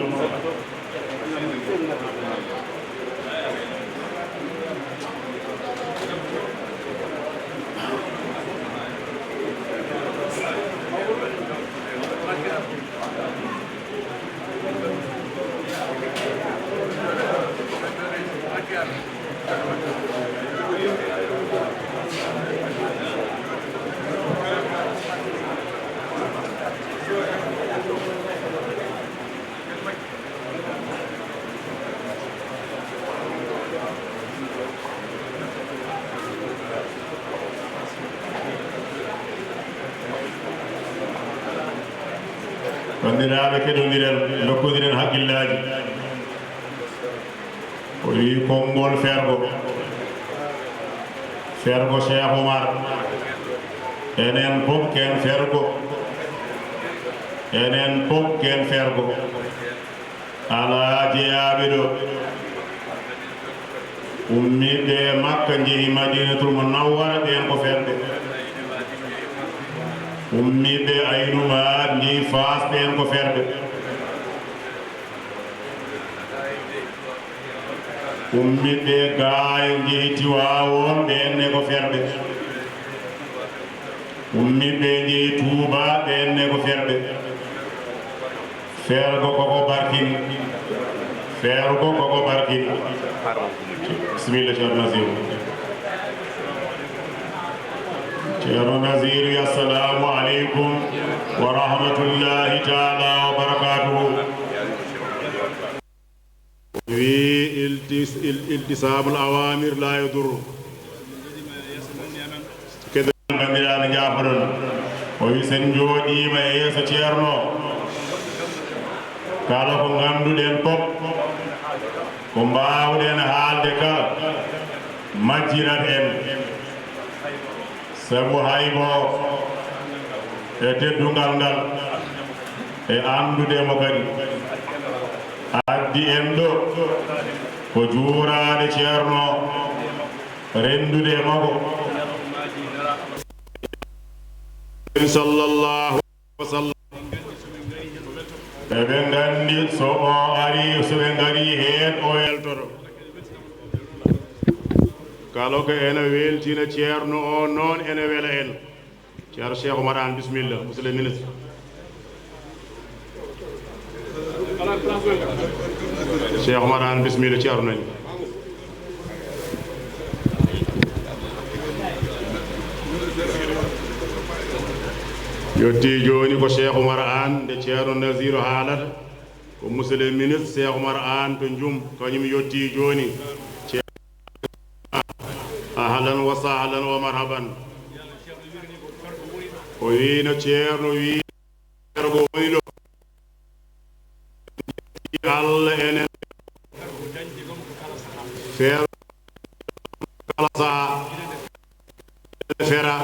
Banndiraaɓe, keɗondiren, ndokkondiren hakkillaaji. O wii konngol fergo. Fergo Cheikh Oumar. Enen fof ken fergo. Enen fof ken fergo. Alaa jeyaaɓe ɗo. Ummiiɓe Makka njehi Madinatul Munawwara, ɓeen ko ferɓe. Ummiiɓe Aynu Maadi njehi Faas, ɓeen ko ferɓe. Ummiiɓe Gaay njehi Tiwaawoon, ɓeen ne ko ferɓe. Ummiiɓe njehi Tuuba, ɓeen ne ko ferɓe. Fergo koko barkin. Fergo koko barkin. Bisimilla, Ceerno Nasiru. Ceerno Nasiru, assalaamu aleykum wa rahmatullahi taala wa barakaatuhu. Wi iltis-, il-, iltisamul awamir la yadurru. Kede banndiraaɓe, njaafoɗon. O wi, sen njooɗiima e yeeso Ceerno, kala ko ngannduɗen fof, ko mbaawɗen haalde kala, Majjirat en, sabu haybo e teddungal ngal e anndude mo kadi. Addi en ɗo ko juuraade Ceerno, renndude e makko. Sallallahu alaihi wasallam. Eɓe nganndi so o ari, so ɓe ngari heen, o weltoto. Kala ko ene weltina Ceerno o, noon ene wela en. Ceerno Cheikh Oumar Anne, bisimilla, monsieur le ministre. Cheikh Oumar Anne, bisimilla, Ceerno nani. Yettii jooni ko Cheikh Oumar Anne, nde Ceerno Naziru haalata, ko monsieur le ministre Cheikh Oumar Anne to Njum, kañum yettii jooni. Ceerno, ahlan wa sahlan wa marhaban. O wiino Ceerno wii, Ceerno ko woni ɗo. Allah enen feer kala saha. Fera.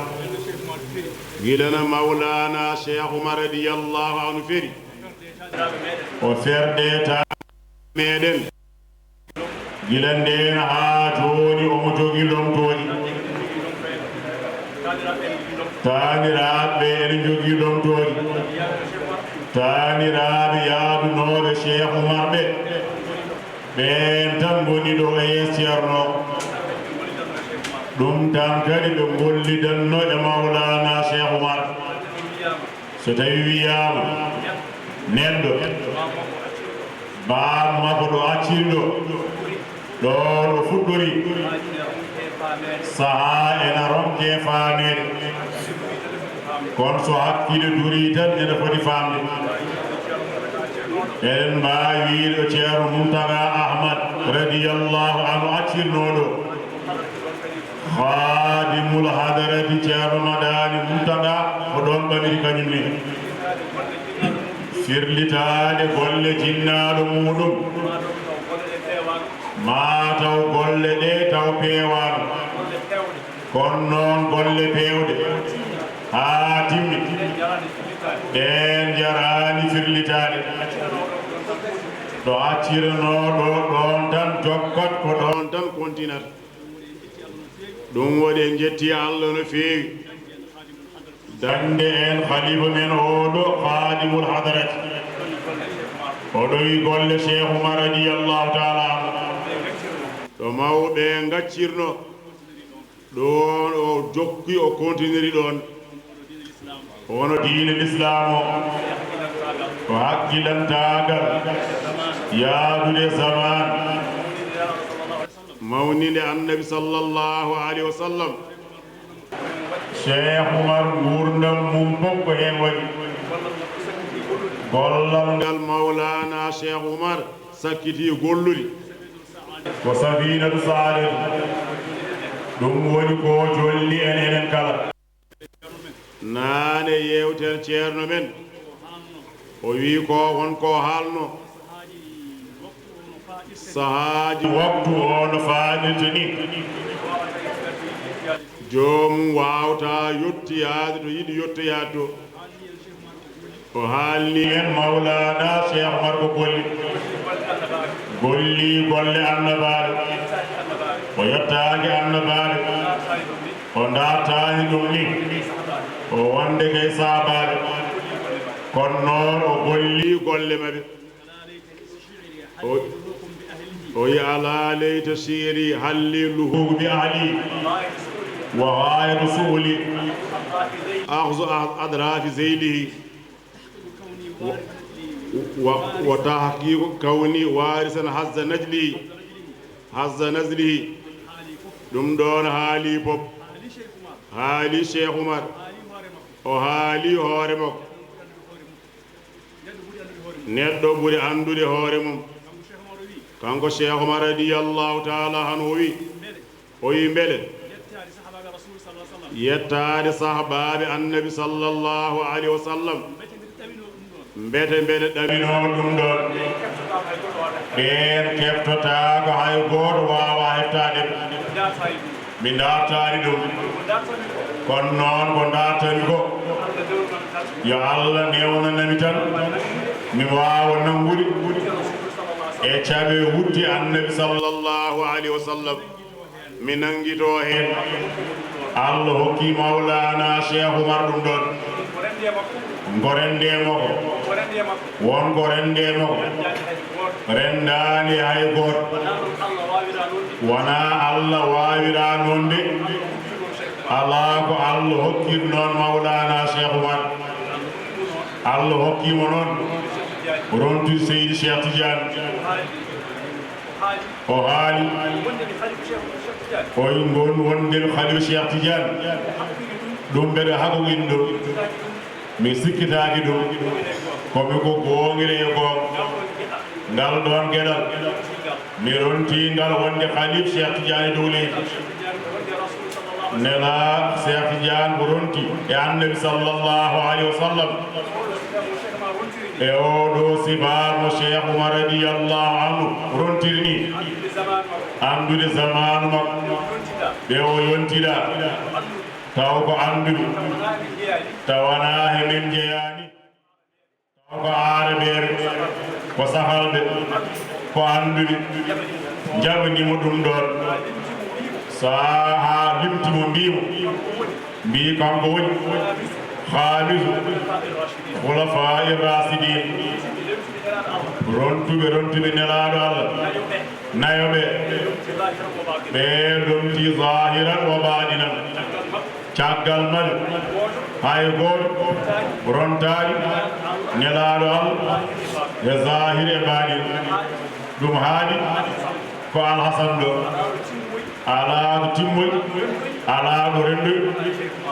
Gila na Mawlana Cheikh Oumar radiyallahu anhu feri. O ferde ta meɗen. Gila ndeen haa jooni omo jogii lomtooji. Taaniraaɓe ene njogii lomtooji. Taaniraaɓe yaadunooɓe Cheikh Oumar ɓe, ɓeen tan ngoni ɗo e yeeso Ceerno. Ɗum tan kadi ɓe ngollidanno e Mawlana Cheikh Oumar. So tawi wiyaama neɗɗo, baaba makko ɗo acciri ɗo, ɗo ɗo fuɗɗori, sahaa ena ronke faameede. Kono so hakkille durii tan, ene foti faamde. Eɗen mbaawi wiide ɗo Ceerno Muntaga Ahmad radiyallahu anhu accirnoo ɗo. Khadimul Hadarati Ceerno Madani Muntaga ko ɗoon ɓamiri kañum ne. Firlitaade golle jinnaaɗo muuɗum, maa taw golle ɗe taw peewaano. Kono noon golle peewɗe haa timmi, ɗeen njaraani firlitaade. Ɗo accirnoo ɗo, ɗoon tan jokkat, ko ɗoon tan kontinat. Ɗum waɗi en njetti Allah no feewi. Dañde en khalifa men oo ɗo, Khadimul Hadarat. O ɗowi golle Cheikh Oumar radiyallahu taala anhu. Ɗo mawɓe ngaccirno, ɗoon o jokki, o kontiniri ɗoon. Kono diine Lislaam o, ko hakkilantaagal, yaadude zaman. Mawninde Annabi sallallahu alaihi wasallam. Cheikh Oumar nguurndam mum fof ko heen waɗi. Gollal ngal Mawlana Cheikh Oumar sakkiti golludi. Ko Safinatu Saadati. Ɗum woni ko jolni en enen kala. Naane yeewtere Ceerno men, o wii ko won ko haalno. Sahaaji waktu o no faaɗirta ni. Joomum waawta yottoyaade to yiɗi yottoyaade to. O haalni en Mawlana Cheikh Oumar ko golli. Golli golle annabaaɓe. O yottaaki annabaaɓe. O ndaartaani ɗum ni. O wonde kay saabaaɓe. Kono noon o golli golle maɓɓe. O, o yi ala leyta shi'ri halli luhuq bi ahli wa ghayatu su'li akhzu adrafi zaylihi wa, wa, wa tahqiqu kawni warisan hazza najlihi, hazza najlihi. Ɗum ɗoon haali fof. Haali Cheikh Oumar. O haali hoore makko. Neɗɗo ɓuri anndude hoore mum. Kanko Cheikh Oumar radiyallahu taala anhu o wi, o wi mbele yettaade sahabaaɓe Annabi sallallahu alaihi wasallam, mbete mbeɗa ɗaminoo ɗum ɗoon. Ɓeen keftotaako, hay gooto waawaa heftaade ɓe. Mi dartaani ɗum. Kono noon ko dartami ko, yo Allah newnanami tan, mi waawa nanngude e caɓe wutte Annabi sallallahu alayhi wa sallam. Mi nanngitoo heen. Allah hokki Mawlaana Cheikh Oumar ɗum ɗoon. Ko renndee makko. Won ko renndee makko. Renndaani hay gooto. Wonaa Allah waawiraa noon de. Alaa ko Allah hokkiri noon Mawlaana Cheikh Oumar. Allah hokkii mo noon. Ronti Seydi Cheikh Tidiane. O haali. O ngon wonde Khalifa Cheikh Tidiane. Ɗum mbeɗa haɓoyin ɗum. Mi sikkitaaki ɗum. Ko mi ko goongire e goonga. Ngal ɗoon geɗal. Mi rontii ngal wonde Khalifa Cheikh Tidiane dow leydi. Nela Cheikh Tidiane ko ronti e Annabi sallallahu alayhi wa sallam. E oo ɗoo sifaa mo Cheikh Oumar radiyallahu anhu rontiri nii, anndude zamaanu makko, ɓe o yontiɗaa, taw ko annduɓe, tawanaa he men njeyaani, taw ko aarabeeɓe, ko sahalɓe, ko annduɓe, njaɓanii mo ɗum ɗoon. So a haa limti mo, mbii mo, mbii kanko woni haamisu khulafaa'i raashidiin, rontuɓe, rontuɓe Nelaaɗo Allah nayo ɓe, ɓe lomtii zaahiran wa baɗinan. Caggal maɓɓe, hay gooto rontaani Nelaaɗo Allah e zaahir e baaɗin. Ɗum haaɗi ko Alhasan ɗo. Alaa ɗo timmoyi, alaa ɗo rendoyi,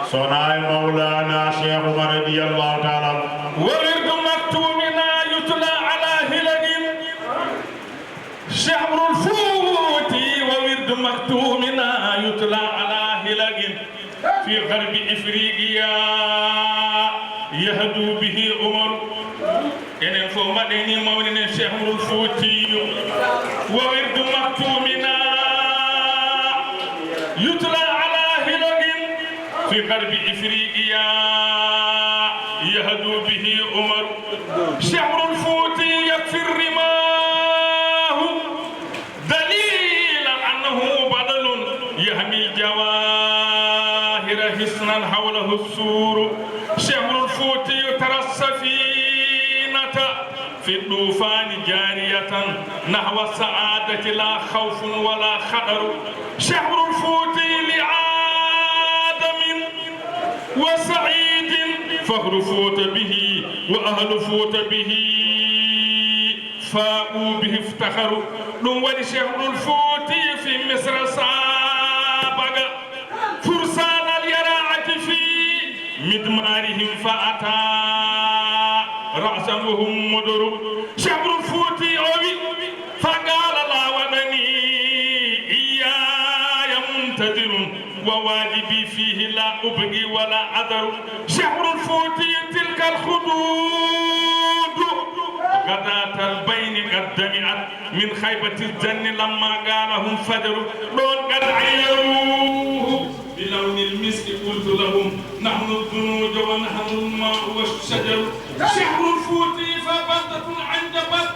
so wonaa e Mawlaana Cheikh Oumar radiyallahu taala anhu. وورد مكتومنا يتلى على هلل. شهر الفوت وورد مكتومنا يتلى على هلل في غرب إفريقيا يهدو به عمر. Enen fof mbaɗen ni mawni nen Cheikh Oumar Foutiyou. وورد مكتومنا يتلى على هلل في غرب إفريقيا يهدو به عمر. شهر الفوت يكفي الرماه دليلا أنه بطل يحمي الجواهر حصنا حوله السور. شهر الفوت ترى السفينة في الطوفان جارية نحو السعادة لا خوف ولا خطر. شهر الفوت لآدم وسعيد فخر فوت به وأهل فوت به فاقوا به افتخروا. Ɗum waɗi Cheikh Oumar Foutiyou في مصر سابق فرسان اليراعة في مدمارهم فأتى رأسا وهم مدر. Cheikh Oumar Foutiyou o wi, فقال لا وطني إياي منتظر وواجبي فيه لا أبغي ولا أذر. Cheikh Oumar Foutiyou تلك الخدود غداة البين قد دمعت من خيبة الظن لما قالهم فجر. Ɗoon قد عيروه بلون المسك قلت لهم نحن الدنوج ونحن الماء والشجر. Cheikh Oumar Foutiyou فبلدة أنجبت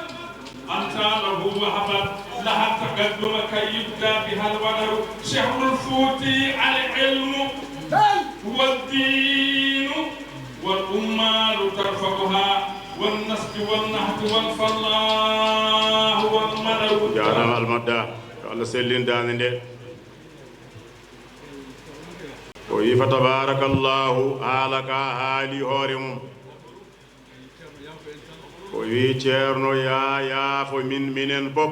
أنصاره وهبت لها التقدم كي يبدى بها الوطن. Cheikh Oumar Foutiyou العلم والدين والأمة ترفعها والنسج والنهج والفلاح والمدد. Jaaraama Almadda, yo Allah sellin daande nde. O wi fa tabarakallahu, haala ka haali hoore mum. O wi Ceerno, yaa yaafo min, minen fof.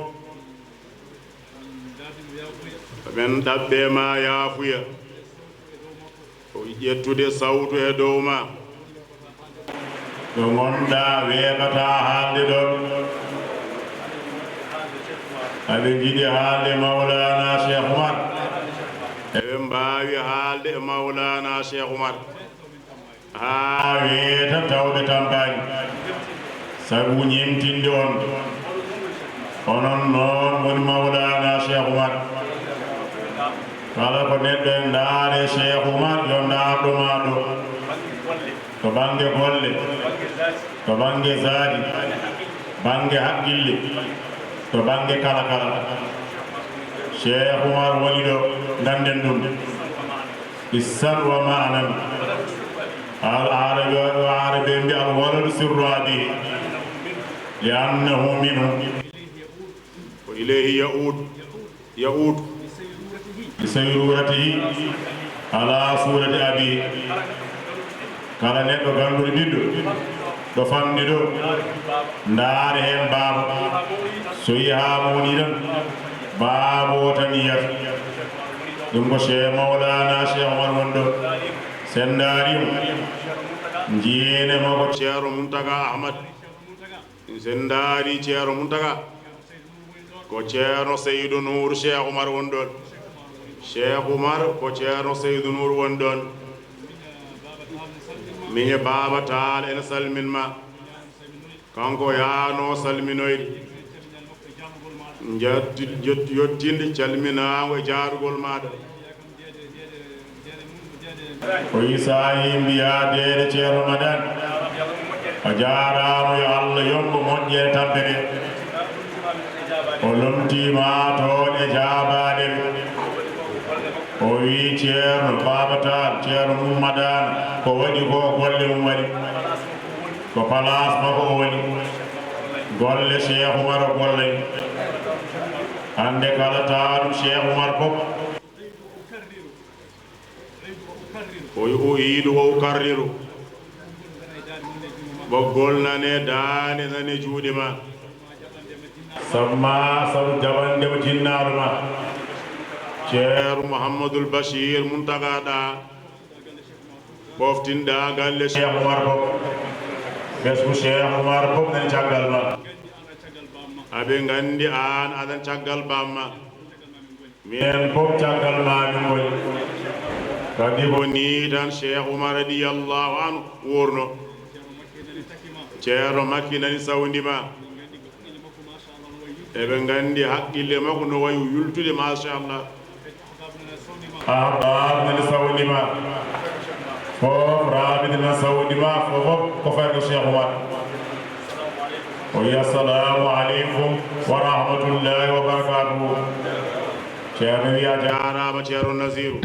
Amen ɗaɓɓe ma yaafuya. O wi ƴettude sawtu e dow ma. Ɗo ngonɗaa weeɓataa haalde ɗoon. Aɓe njiɗi haalde Mawlaana Cheikh Oumar. Eɓe mbaawi haalde e Mawlaana Cheikh Oumar. Haa weeta tawde tampaani. Sabu ñemtinde on. Onon noon woni Mawlaana Cheikh Oumar. Kala ko neɗɗo en ndaare Cheikh Oumar, yo ndaarɗo ma ɗo. To bannge golle, to bannge zaati, bannge haqqille, to bannge kala kala. Cheikh Oumar woni ɗo, ngannden ɗum. Hissan wa ma'nan. Al Arabi, Arabi mbi al waladu sirru abihi. Li annahu minhu. Ko ilayhi ya'ud, ya'ud. Li sayruratihi ala surati abihi. Kala neɗɗo gannduri ɓiɗɗo, ɗo famɗi ɗo, ndaare heen baaba. So yii haa mo woni tan, baaba o tan yiyata. Ɗum ko Cheikh Mawlana Cheikh Oumar woni ɗo. Sen ndaari mo, njiyen e makko Ceerno Muntaga Ahmad. Sen ndaari Ceerno Muntaga, ko Ceerno Seydou Nour Cheikh Oumar woni ɗoon. Cheikh Oumar ko Ceerno Seydou Nour woni ɗoon. Miñe Baaba Taal ene salmin ma. Kanko yaano salminoyde. Njatti-, jot-, yottinde calminaango e jaarugol maaɗa. O Isaayi mbiyaa deede Ceerno Madan. A jaaraama, yo Allah yoɓ mo moƴƴere tampere. O lomtiima toon e jaabaade. O wii Ceerno Baaba Taal, Ceerno mum Madana, ko waɗi ko golle mum waɗi. Ko palaas makko o woni. Golle Cheikh Oumar o gollani. Hannde kala tawa ɗum Cheikh Oumar fof. O u'iidu o ukarriru. Ɓoggol nane, daande nane juuɗe ma. Sabu ma, sabu jaɓande mo jinnaaɗo ma. Ceerno Mouhamadoul Bachir Mountaga ɗa. Ɓoftinɗa galle Cheikh Oumar fof. Ɓesngu Cheikh Oumar fof nani caggal ma. Aɓe nganndi aan aɗan caggal bamma. Minen fof caggal ma min ngoni. Kadi ko nii tan Cheikh Oumar radiyallahu anhu wuurno. Ceerno Makki nani sawndi ma. Eɓe nganndi haqqille makko no wayi yultude, machallah. Ahbab nani sawndi ma. Fof raabiti nani sawndi ma, fof, fof ko fayde Cheikh Oumar. O wiya, "Assalamu aleykum wa rahmatullahi wa barakatuhu." Ceerno wiya, "Jaaraama, Ceerno Naziru."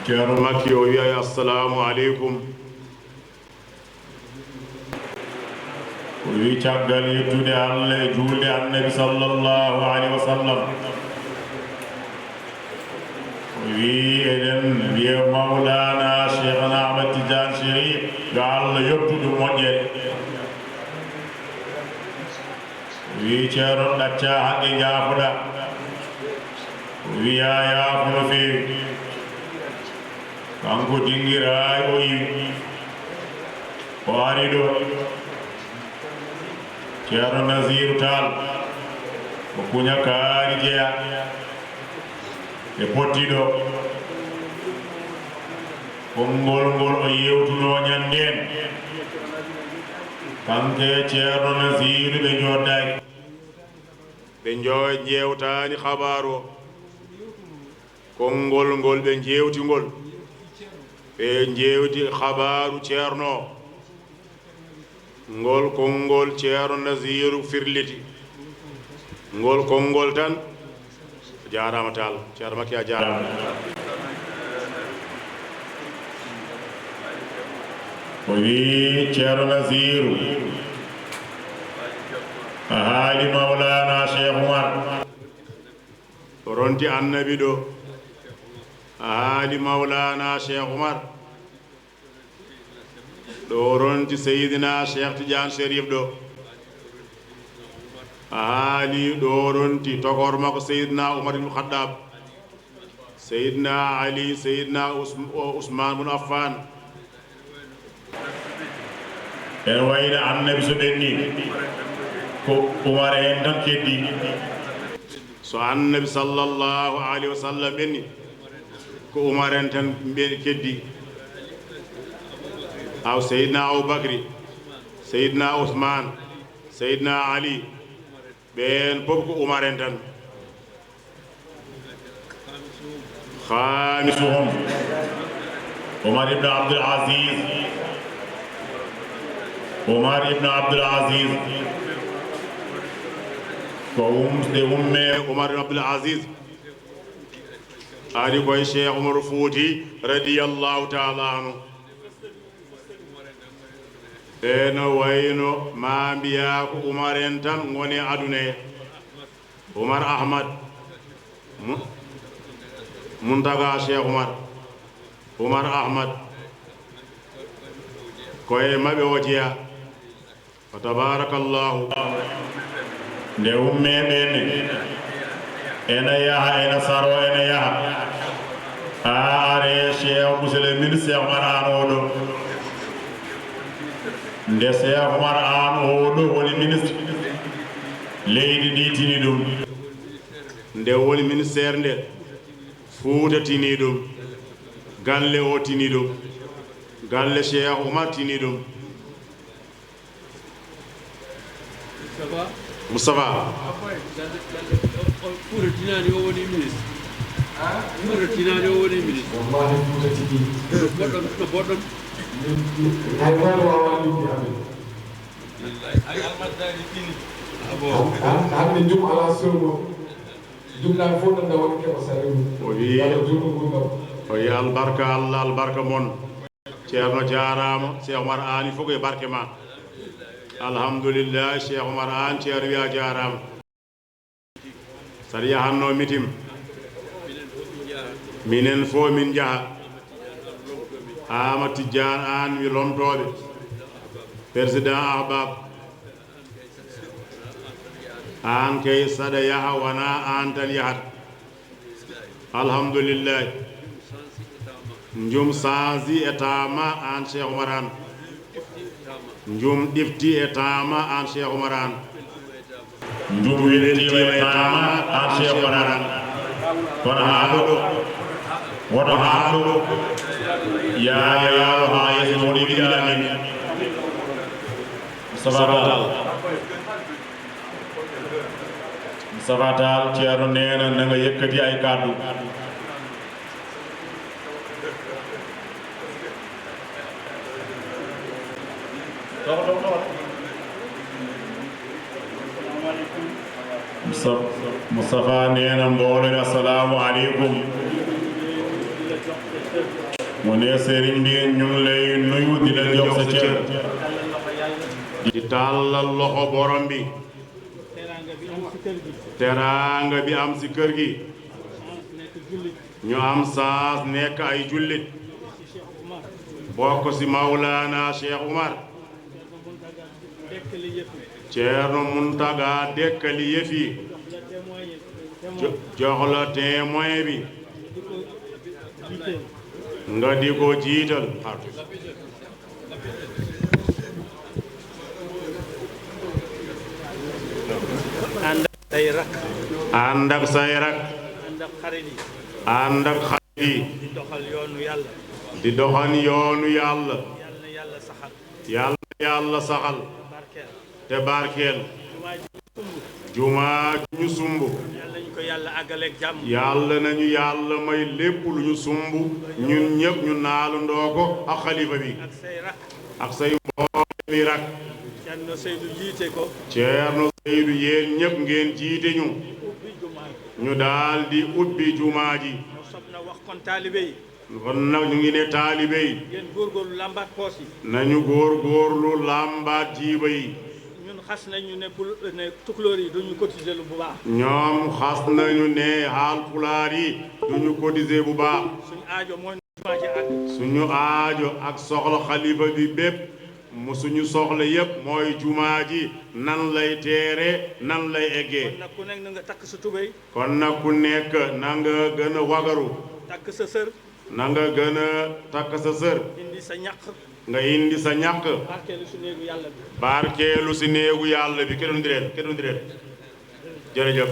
Ceerno Makki o wiya, "Assalamu aleykum." O wi caggal yettude Allah e juulde Annabi sallallahu alayhi wa sallam. O wi eɗen wiya Mawlana Cheikhna Ahmad Tidiane Chérif, yo Allah yottu ɗum moƴƴere. O wi Ceerno ɗacca haqqe njaafoɗa. O wiya yaafo no feewi. Kanko dinngiraay o iwi. O ari ɗo. Ceerno Naziru Taal. O kuña kaari jeya. Ɓe potti ɗo. Konngol ngol o yewtunoo ñanndeen. Kanko e Ceerno Naziru ɓe njooɗdaaki. Ɓe njo-, njeewtaani xabaaru o. Konngol ngol ɓe njeewti ngol, ɓe njeewti xabaaru Ceerno o. Ngol konngol Ceerno Naziru firliti. Ngol konngol tan, a jaaraama Taal, Ceerno Makki a jaaraama. O wii Ceerno Naziru, a haali Mawlana Cheikh Oumar. O ronti Annabi ɗo. A haali Mawlana Cheikh Oumar. Ɗo o ronti Seydina Cheikh Tidiane Chérif ɗo. A haali ɗo o ronti tokor makko Seydina Oumar ibn Khattab. Seydina Ali, Seydina Ousm-, o Ousmane bun Affan. Ene wayno Annabi so ɓenni, ko Oumar en tan keddi. So Annabi sallallahu alayhi wa sallam ɓenni, ko Oumar en tan mbe-, keddi. Aw Seydina Abubakri, Seydina Usmaan, Seydina Ali, ɓeen fof ko Umar en tan. Khamisuhum, Umar ibn Abdul Aziz. Umar ibn Abdul Aziz. Ko um-, ɗe ummee Umar ibn Abdul Aziz. Ari koye Cheikh Umar Fouti radiyallahu ta'ala anhu. Ɓe no wayno ma mbiyaa ko Umar en tan ngoni aduna he. Umar Ahmad. Mu-, Muntaga Cheikh Umar. Umar Ahmad. Koye maɓɓe o jeyaa. Fa tabarakallahu. Nde ummee ɓe ne, ena yaha, ena saro, ena yaha. Haa are Cheikh, monsieur le ministre Cheikh Oumar Anne oo ɗo. Nde Cheikh Oumar Anne oo ɗo woni ministre, leydi ndi tini ɗum. Nde woni ministère nde, Fuuta tini ɗum. Galle o tini ɗum. Galle Cheikh Oumar tini ɗum. Moustapha. Moustapha. Galle, galle, o, o, Fuuta tinaani o woni ministre. Fuuta tinaani o woni ministre. Wallahi Fuuta tigi. No boɗɗon, no boɗɗon. Min, min, hay gooto waawaa limde amen. Ay almaddaani tini. Ah bon. Han, han, hannde jum alaa solumo. Jumnaaɓe fof nannda wonde keɓa sariru. O wi, Yalla juutnu ngurdam. O wi albarka Allah, albarka mon. Ceerno jaaraama, Cheikh Oumar Anne fof ko e barke ma. Alhamdulillah, Cheikh Oumar Anne, Ceerno wi a jaaraama. Saɗa yahatnoo mitim. Minen fof min njaha. Ama Tijjaan Anne wi lomtooɓe. Président Ahbab. Aan kay saɗa yaha wonaa aan tan yahata. Alhamdulillahi. Njum sansi e taama aan Cheikh Oumar Anne. Njum ɗifti e taama aan Cheikh Oumar Anne. Njum weltiima e taama aan Cheikh Oumar Anne. Kono haa ɗo, woto haa ɗo. Yaa, yaa, haa yeeso woni wiɗa amin. Moustapha Tall. Moustapha Tall, Ceerno neena na nga yëkkati ay kàddu. Moustapha, Moustapha neena mbooloo mi, assalaamu aleykum. Mu ne sëriñ bi, ñu ngi lay nuyu, di la jox sa cër. Di tàllal loxo borom bi. Teraanga bi am si kër gi. Teraanga bi am si kër gi. Chance nekk jullit. Ñu am chance nekk ay jullit. Si Cheikh Oumar. Bokk si Maulana Cheikh Oumar. Ceerno Muntaga dekkali yëf yi. Ceerno Muntaga dekkali yëf yi. Jox la témoin, témoin. Jo-, jox la témoin bi. Di ko jiital. Nga di ko jiital. Ànd ak say rak. Ànd ak say rak. Ànd ak xarit yi. Ànd ak xarit yi. Di doxal yoonu Yàlla. Di doxal yoonu Yàlla. Yàlla na Yàlla saxal. Yàlla na Yàlla saxal. Barkeel. Te barkeel. Jumaa ji ñu sumb. Jumaa ji ñu sumb. Yàlla nañu ko Yàlla àggaleeg jàmm. Yàlla nañu Yàlla may lépp lu ñu sumb. Ñun ñépp ñu naalandoo ko ak xalifa bi. Ak say rak. Ak say mbooloo mi rak. Ceerno Seydou jiite ko. Ceerno Seydou, yéen ñépp ngeen jiite ñu. Ubbi jumaa ji. Ñu daal di ubbi jumaa ji. Soxna wax kon taalibe yi. Kon nag ñu ngi ne taalibe yi. Ngeen góorgóorlu làmbaat poos yi. Nañu góorgóorlu làmbaat jiiba yi. Ñun xas nañu ne pul-, ne tukulóor yi duñu cotiser lu bu baax. Ñoom xas nañu ne haalpulaar yi duñu cotiser bu baax. Suñu aajo mooy jumaa ji àgg. Suñu aajo ak soxla xalifa bi bépp, mu suñu soxla yépp mooy jumaa ji nan lay teere, nan lay eggee. Kon nag ku nekk na nga takk sa tubéy. Kon nag ku nekk na nga gën a wagaru. Takk sa sër. Na nga gën a takk sa sër. Indi sa ñaq. Nga indi sa ñaq. Barkeelu si néegu Yàlla bi. Barkeelu si néegu Yàlla bi. Keɗondiren, keɗondiren. Jërëjëf.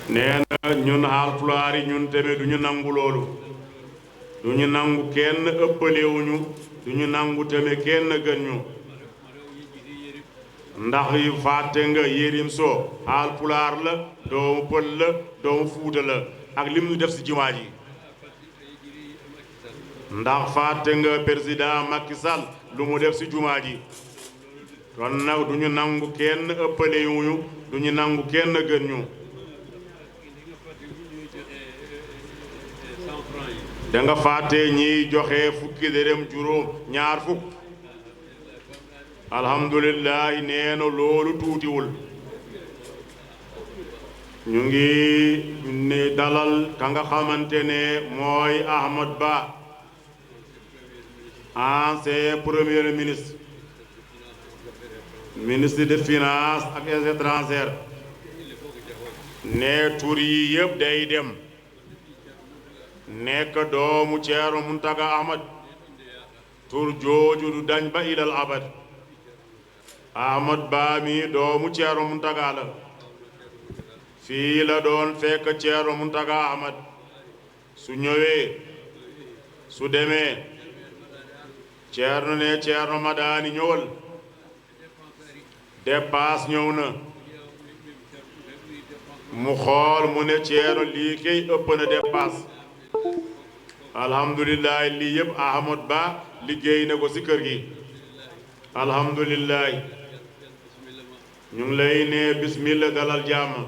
Nee na ñun haalpulaar yi, ñun tamit duñu nangu loolu. Duñu nangu kenn ëppalewuñu, duñu nangu tamit kenn gën ñu. Ndax yi fàtte nga Yérim Sow, Haalpulaar la, doomu Pël la, doomu Fuuta la, ak lim ñu def ci jumaa ji. Ndax fàtte nga président Macky Sall lu mu def ci jumaa ji. Kon nag duñu nangu kenn ëppalewuñu, duñu nangu kenn gën ñu. Da nga fàtte ñiy joxe fukki dërëm, juróom, ñaar fukk. Alhamdulillahi, nee na loolu tuutiwul. Ñu ngi ne dalal ka nga xamante ne mooy Ahmad Ba, ancien premier ministre, ministre de finance ak affaires étrangères. Ne tur yi yëpp day dem. Nekk doomu Ceerno Muntaga Ahmad, tur jooju du dañ ba ilal abad. Ahmad Ba mi doomu Ceerno Muntaga la. Fii la doon fekk Ceerno Muntaga Ahmad. Su ñëwee, su demee, Ceerno ne Ceerno Madani ñëwal. Dépasse ñëw na. Mu xool, mu ne Ceerno, lii kay ëpp na dépasse. Alhamdulillahi, lii yëpp Ahmad Ba liggéey na ko ci kër gi. Alhamdulillahi. Ñu ngi lay ne bismillah, dalal jàmm.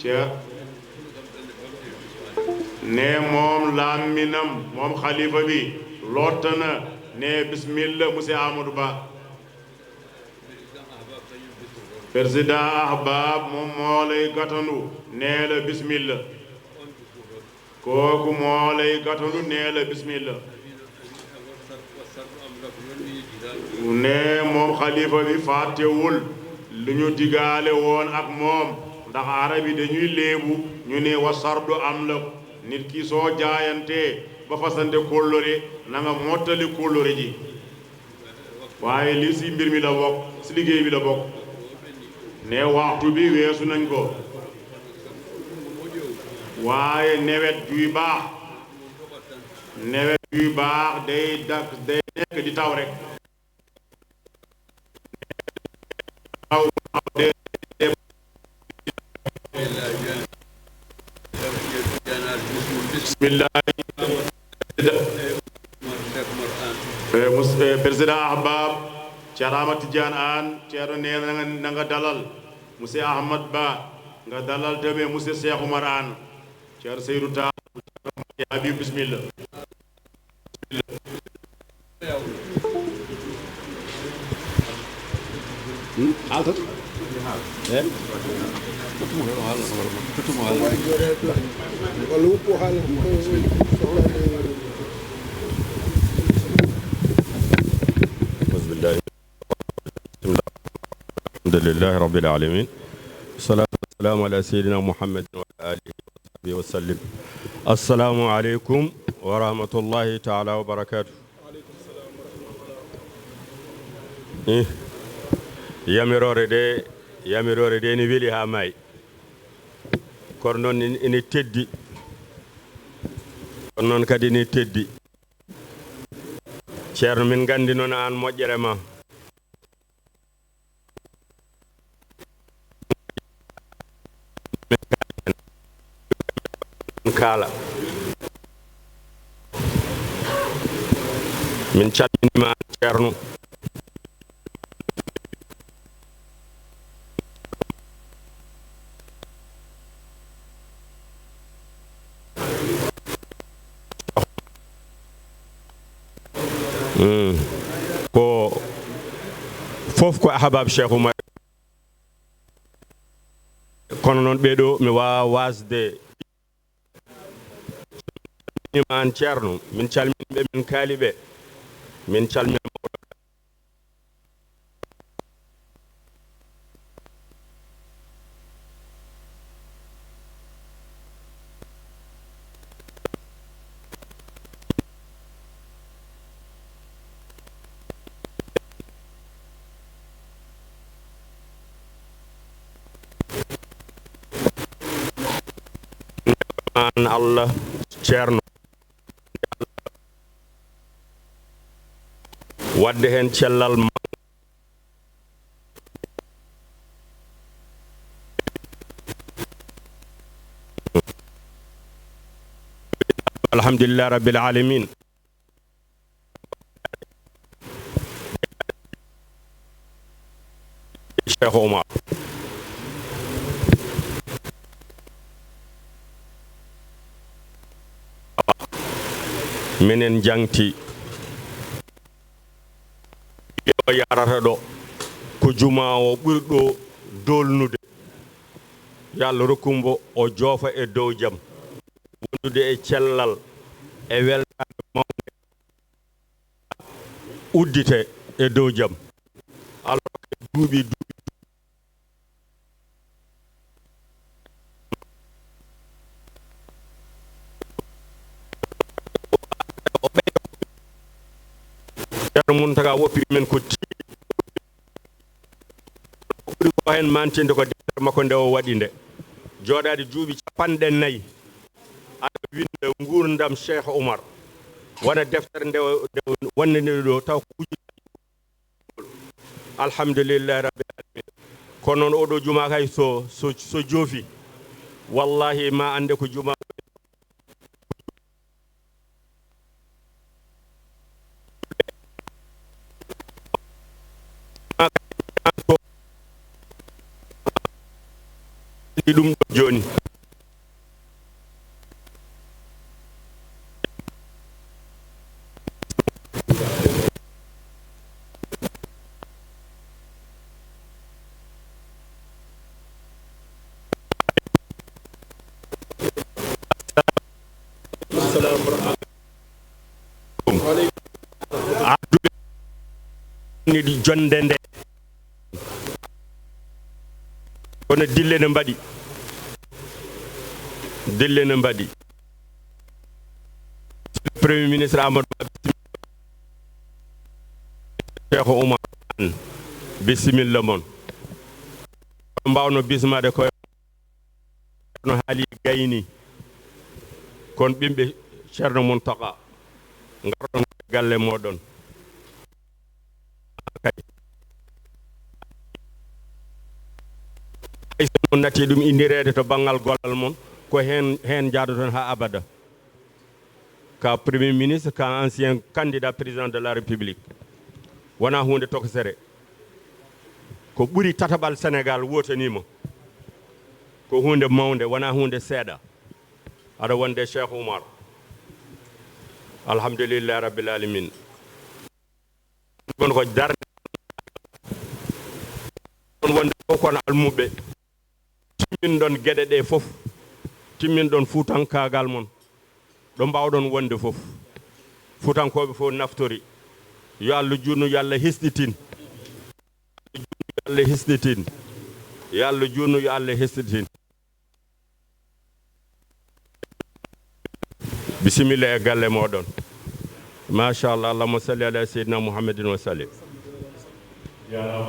Ca ne moom làmminam, moom xalifa bi, lott na ne bismillah, monsieur Amadou Ba. Président Ahbab moom moo lay gatandu, nee la bismillah. Kooku moo lay gatandu, nee la bismillah. Ne moom xalifa bi fàttewul lu ñu digaale woon ak moom, ndax arab yi dañuy léebu, ñu ne wa sardu am la. Nit ki soo jaayantee ba fasante kóllëre, na nga mottali kóllëre ji. Waaye lii ci mbir mi la bokk, ci liggéey bi la bokk. Ne waxtu bi weesu nañ ko. Waaye nawet juy baax, nawet juy baax day dak, day nekk di taw rek. Taw, taw, day, day. Bismillah. Eh, mus-, eh, Président Ahbab, Ceerno Ahmad Tidiane Anne, Ceerno nee na nga, na nga dalal Monsieur Ahmad Ba, nga dalal tamit Monsieur Cheikh Oumar Anne, Ceerno Seydou Tall, Habib, bismillah. Hmm? Haal tan. Eh? Tottumo o haala, tottumo o haala. Walla wuppu haala. أعوذ بالله. بسم الله. الحمد لله رب العالمين. والصلاة والسلام على سيدنا محمد وعلى آله وصحبه وسلم. السلام عليكم ورحمة الله تعالى وبركاته. Eh, yamiroore de, yamiroore de ene weli haa maayi. Kono noon ene, ene teddi. Kono noon kadi ene teddi. Ceerno, min nganndi noon aan moƴƴere ma. Kaala. Min calminiima aan, Ceerno. Mm. Ko fof ko ahbab Cheikh Oumar. Kono noon ɓee ɗoo mi waawaa waasde. Min calminiima aan, Ceerno. Min calmini ɓe, min kaali ɓe. Min calmina mawɗo. Aan Allah, Ceerno, wadde heen cellal ma. Alhamdulillah Rabbil Alamin. Cheikh Omar. Minen jangti. O yarata ɗo ko jumaa o ɓurɗo doolnude. Yo Allah rokku mbo o joofa e dow jam, wondude e cellal, e weltaare mawnde, uddite e dow jam. Allah rokka duuɓi, duuɓi. Ceerno Muntaga woppiri men ko ti-, ko ɓuri ko heen mantinde ko deftere makko nde o waɗi nde. Jooɗaade duuɓi capanɗe nayi, aɗa winnda nguurndam Cheikh Oumar, wona deftere nde o, nde o wonde nde ɗo, taw ko uji. Alhamdulillahi Rabbil Alamin. Kono noon oɗo juma kay so, so, so joofi, wallahi ma annde ko juma. Ɗum ɗo jooni. Arduɓe ni ɗi jonde nde. Kono dille ne mbaɗi. Dille ne mbaɗi. Premier ministre Amadou Ba, Cheikh Oumar Anne, bisimilla mon. Mbawno bismade koye no haali gayni. Kon ɓimɓe Ceerno Muntaqa, ngarɗon galle moɗon. Kay. Hay so on natti ɗum inndireede to banngal gollal mon, ko heen, heen njaadoton haa abada. Ka Premier ministre, ka ancien candidat président de la République. Wonaa huunde tokosere. Ko ɓuri tataɓal Senegaal wootanii mo. Ko huunde mawnde, wonaa huunde seeɗa. Aɗa wonde Cheikh Oumar. Alhamdulillahi Rabbil Alamin. Ɗum ko darnde. Ɗum wonde fof kono almuɓɓe. Timminɗon geɗe ɗe fof. Timminɗon fuutankaagal mon. Ɗo mbaawɗon wonde fof. Fuutankooɓe fof naftori. Yo Allah juutnu, yo Allah hesɗitin. Yo Allah hesɗitin. Yo Allah juutnu, yo Allah hesɗitin. Bisimilla e galle moɗon. Machallah, Allahumma salli ala Seydina Muhammadin wa sallim.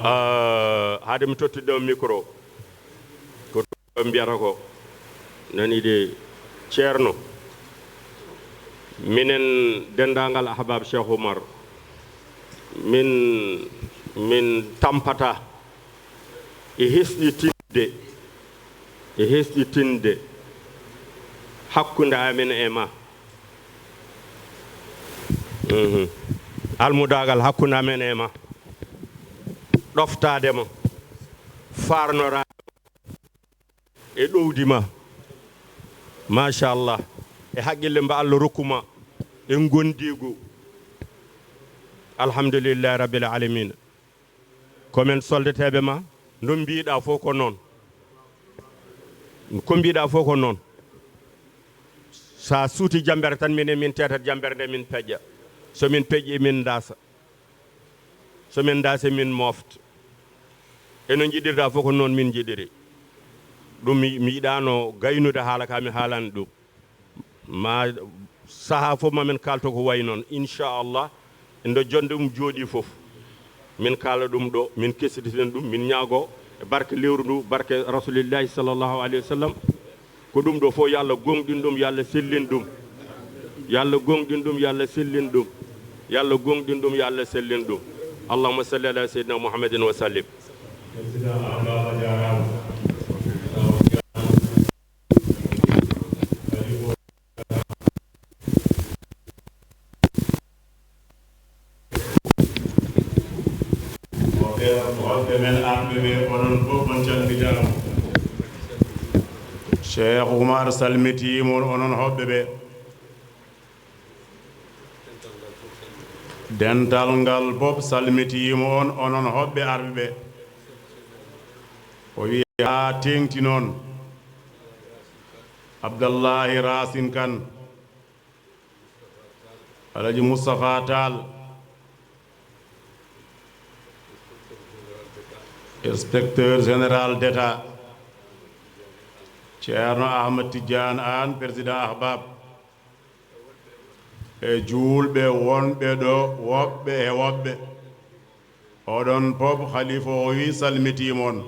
Ah, haade mi tottude o micro, ko ɗo mbiyata ko, nani de Ceerno, minen denndaangal Ahbab Cheikh Oumar, min, min tampata e hesɗitinde, e hesɗitinde hakkunde amen e ma. Mhm. Almudaagal hakkunde amen e ma. Ɗoftaade ma. Faarnoraade ma. E ɗowdi ma. Machallah. E haqqille mba Allah rokku ma. E ngondiigu. Alhamdulillahi Rabbil Alamin. Ko men soldateeɓe ma, no mbiiɗaa fof ko noon. Ko mbiiɗaa fof ko noon. So a suuti jammbere tan, minen min teetat jammbere nde, min peƴƴa. So min peƴƴi, min ndaasa. So min ndaasi, min moofta. E no njiɗirɗaa fof ko noon min njiɗiri. Ɗum mi, mi yiɗaano gaynude haala ka mi haalani ɗum. Ma sahaa fof ma min kaalto ko wayi noon. Inchallah, ndo jonde mum jooɗii fof. Min kaala ɗum ɗo, min kesiditin ɗum, min ñaago e barke lewru ndu, barke Rasulillahi sallallahu alayhi wa sallam. Ko ɗum ɗo fof yo Allah gomɗin ɗum, yo Allah sellin ɗum. Yo Allah goongɗin ɗum, yo Allah sellin ɗum. Yo Allah goongɗin ɗum, yo Allah sellin ɗum. Allahumma salli ala sayyidina Muhammadin wa sallim. Hoɓɓe men arɓe ɓe, onon fof on calmitaama. Cheikh Oumar salmitiima on, onon hoɓɓe ɓe. Dental ngal fof salmitiima on, onon hoɓɓe arɓe ɓe. O wiyi haa teeŋti noon. Abdallahi Racine Kane, Alaji Moustapha Tall, inspecteur général d'État, Ceerno Ahmad Tidiane Anne, président Ahbab, e juulɓe wonɓe ɗo, woɓɓe e woɓɓe. Oɗon pop, Khalifa o wi salmitiima on.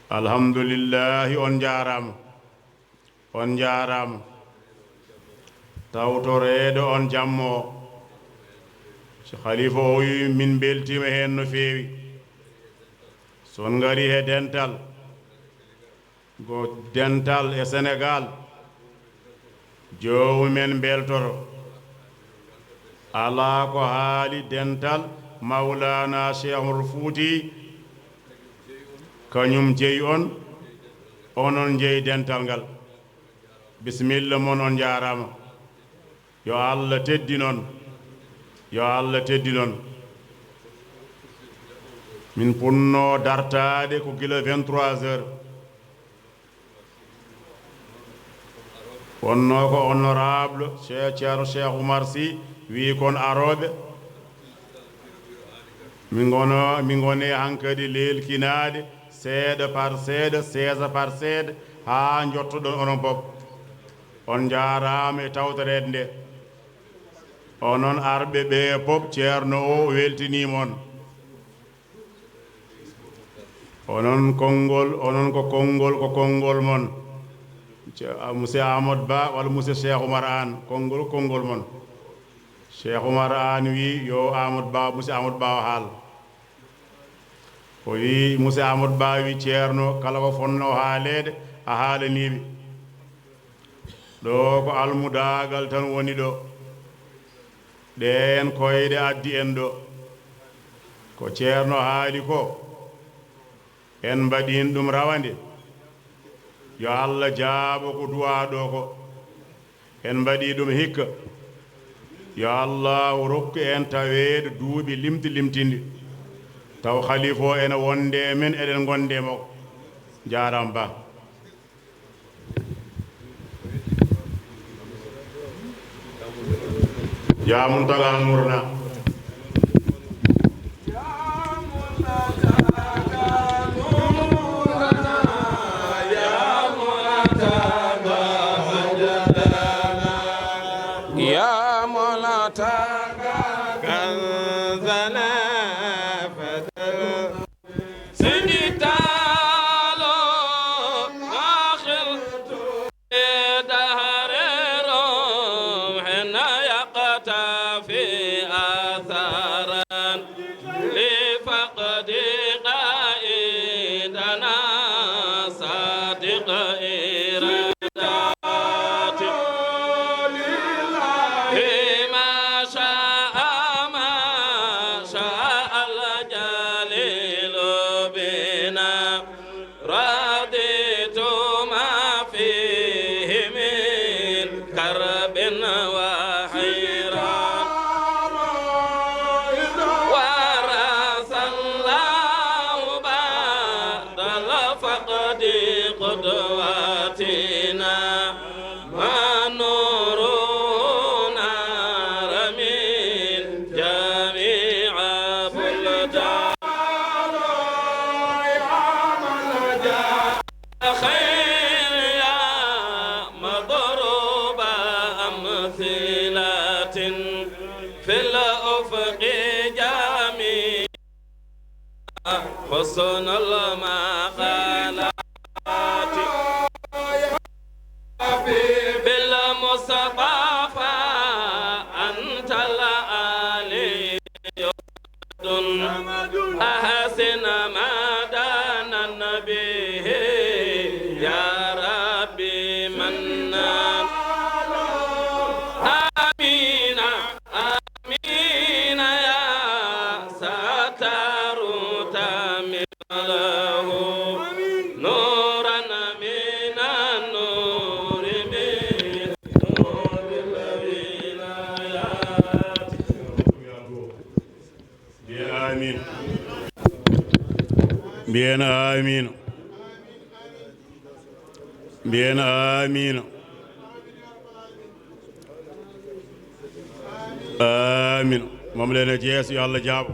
Alhamdulillahi, on njaaraama. On njaaraama. Tawtoreede on jammo. Si Khalifa o wi min mbeltiima heen no feewi. So on ngari he dental, ko dental e Senegaal, joomumen mbeltoto. Alaa ko haali dental Mawlana Cheikh Oumar Fouti, kañum jeyi on, onon njeyi dental ngal. Bisimilla mon, on njaaraama. Yo Allah teddin on. Yo Allah teddin on. Min punnoo dartaade ko gila vingt-trois heures. Wonnoo ko honorable Che-, Ceerno Cheikh Oumar Sy wii kon arooɓe. Min ngono, min ngoni hankadi leelkinaade seeɗa par seeɗa, seesa par seeɗa, haa njottoɗon onon pop. On njaaraama e tawtoreede nde. Onon arɓe ɓe pop, Ceerno o weltiniima on. Onon konngol, onon ko konngol, ko konngol mon. Ce-, a, Monsieur Amadou Ba walla Monsieur Cheikh Oumar Anne, konngol, konngol mon. Cheikh Oumar Anne wi yo Amadou Ba, Monsieur Amadou Ba o haal. O wi, Monsieur Amadou Ba wi Ceerno, kala ko fotnoo haaleede, a haalanii ɓe. Ɗo ko almudaagal tan woni ɗo. Ɗeen koyɗe addi en ɗo. Ko Ceerno haali ko, en mbaɗiino ɗum rawande. Yo Allah jaabo ko duwaa ɗo ko. En mbaɗii ɗum hikka. Yo Allah rokku en taweede duuɓi limti limtinɗi. Taw Khalifa o ene wonde e men, eɗen ngonde e makko. Jaaraama Ba. Ya Muntaga Nurna. Ya Mulata Kanzana Fadal. Sidi Taalo Axil Dahre Rom hena yaqta fi atharan li faqdi qaidana sadiq iradati lillahi ma sha'a ma sha'a al jalilu bina. رضيت ما فيه من كرب وحيرة. ورث الله بعد الفقد قدوتنا. ما نور نار من جميع بلدان. خير يا مضروب أمثلة في الأفق جميع. حسن المقالات بالمصطفى ما دانا به يا ربي منان. آمين، آمين يا ستار تمن له نورا من النور من نور الولايات. Mbiyen amin. Mbiyen amin. Mbiyen amin. Amin. Mom leen e jees, yo Allah jaabo.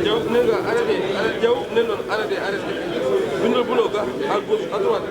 Jaw, nel ɗon, arrêté, arrêté, jaw, nel ɗon, arrêté, arrêté. Bindol bulo ga, à gauche, à droite.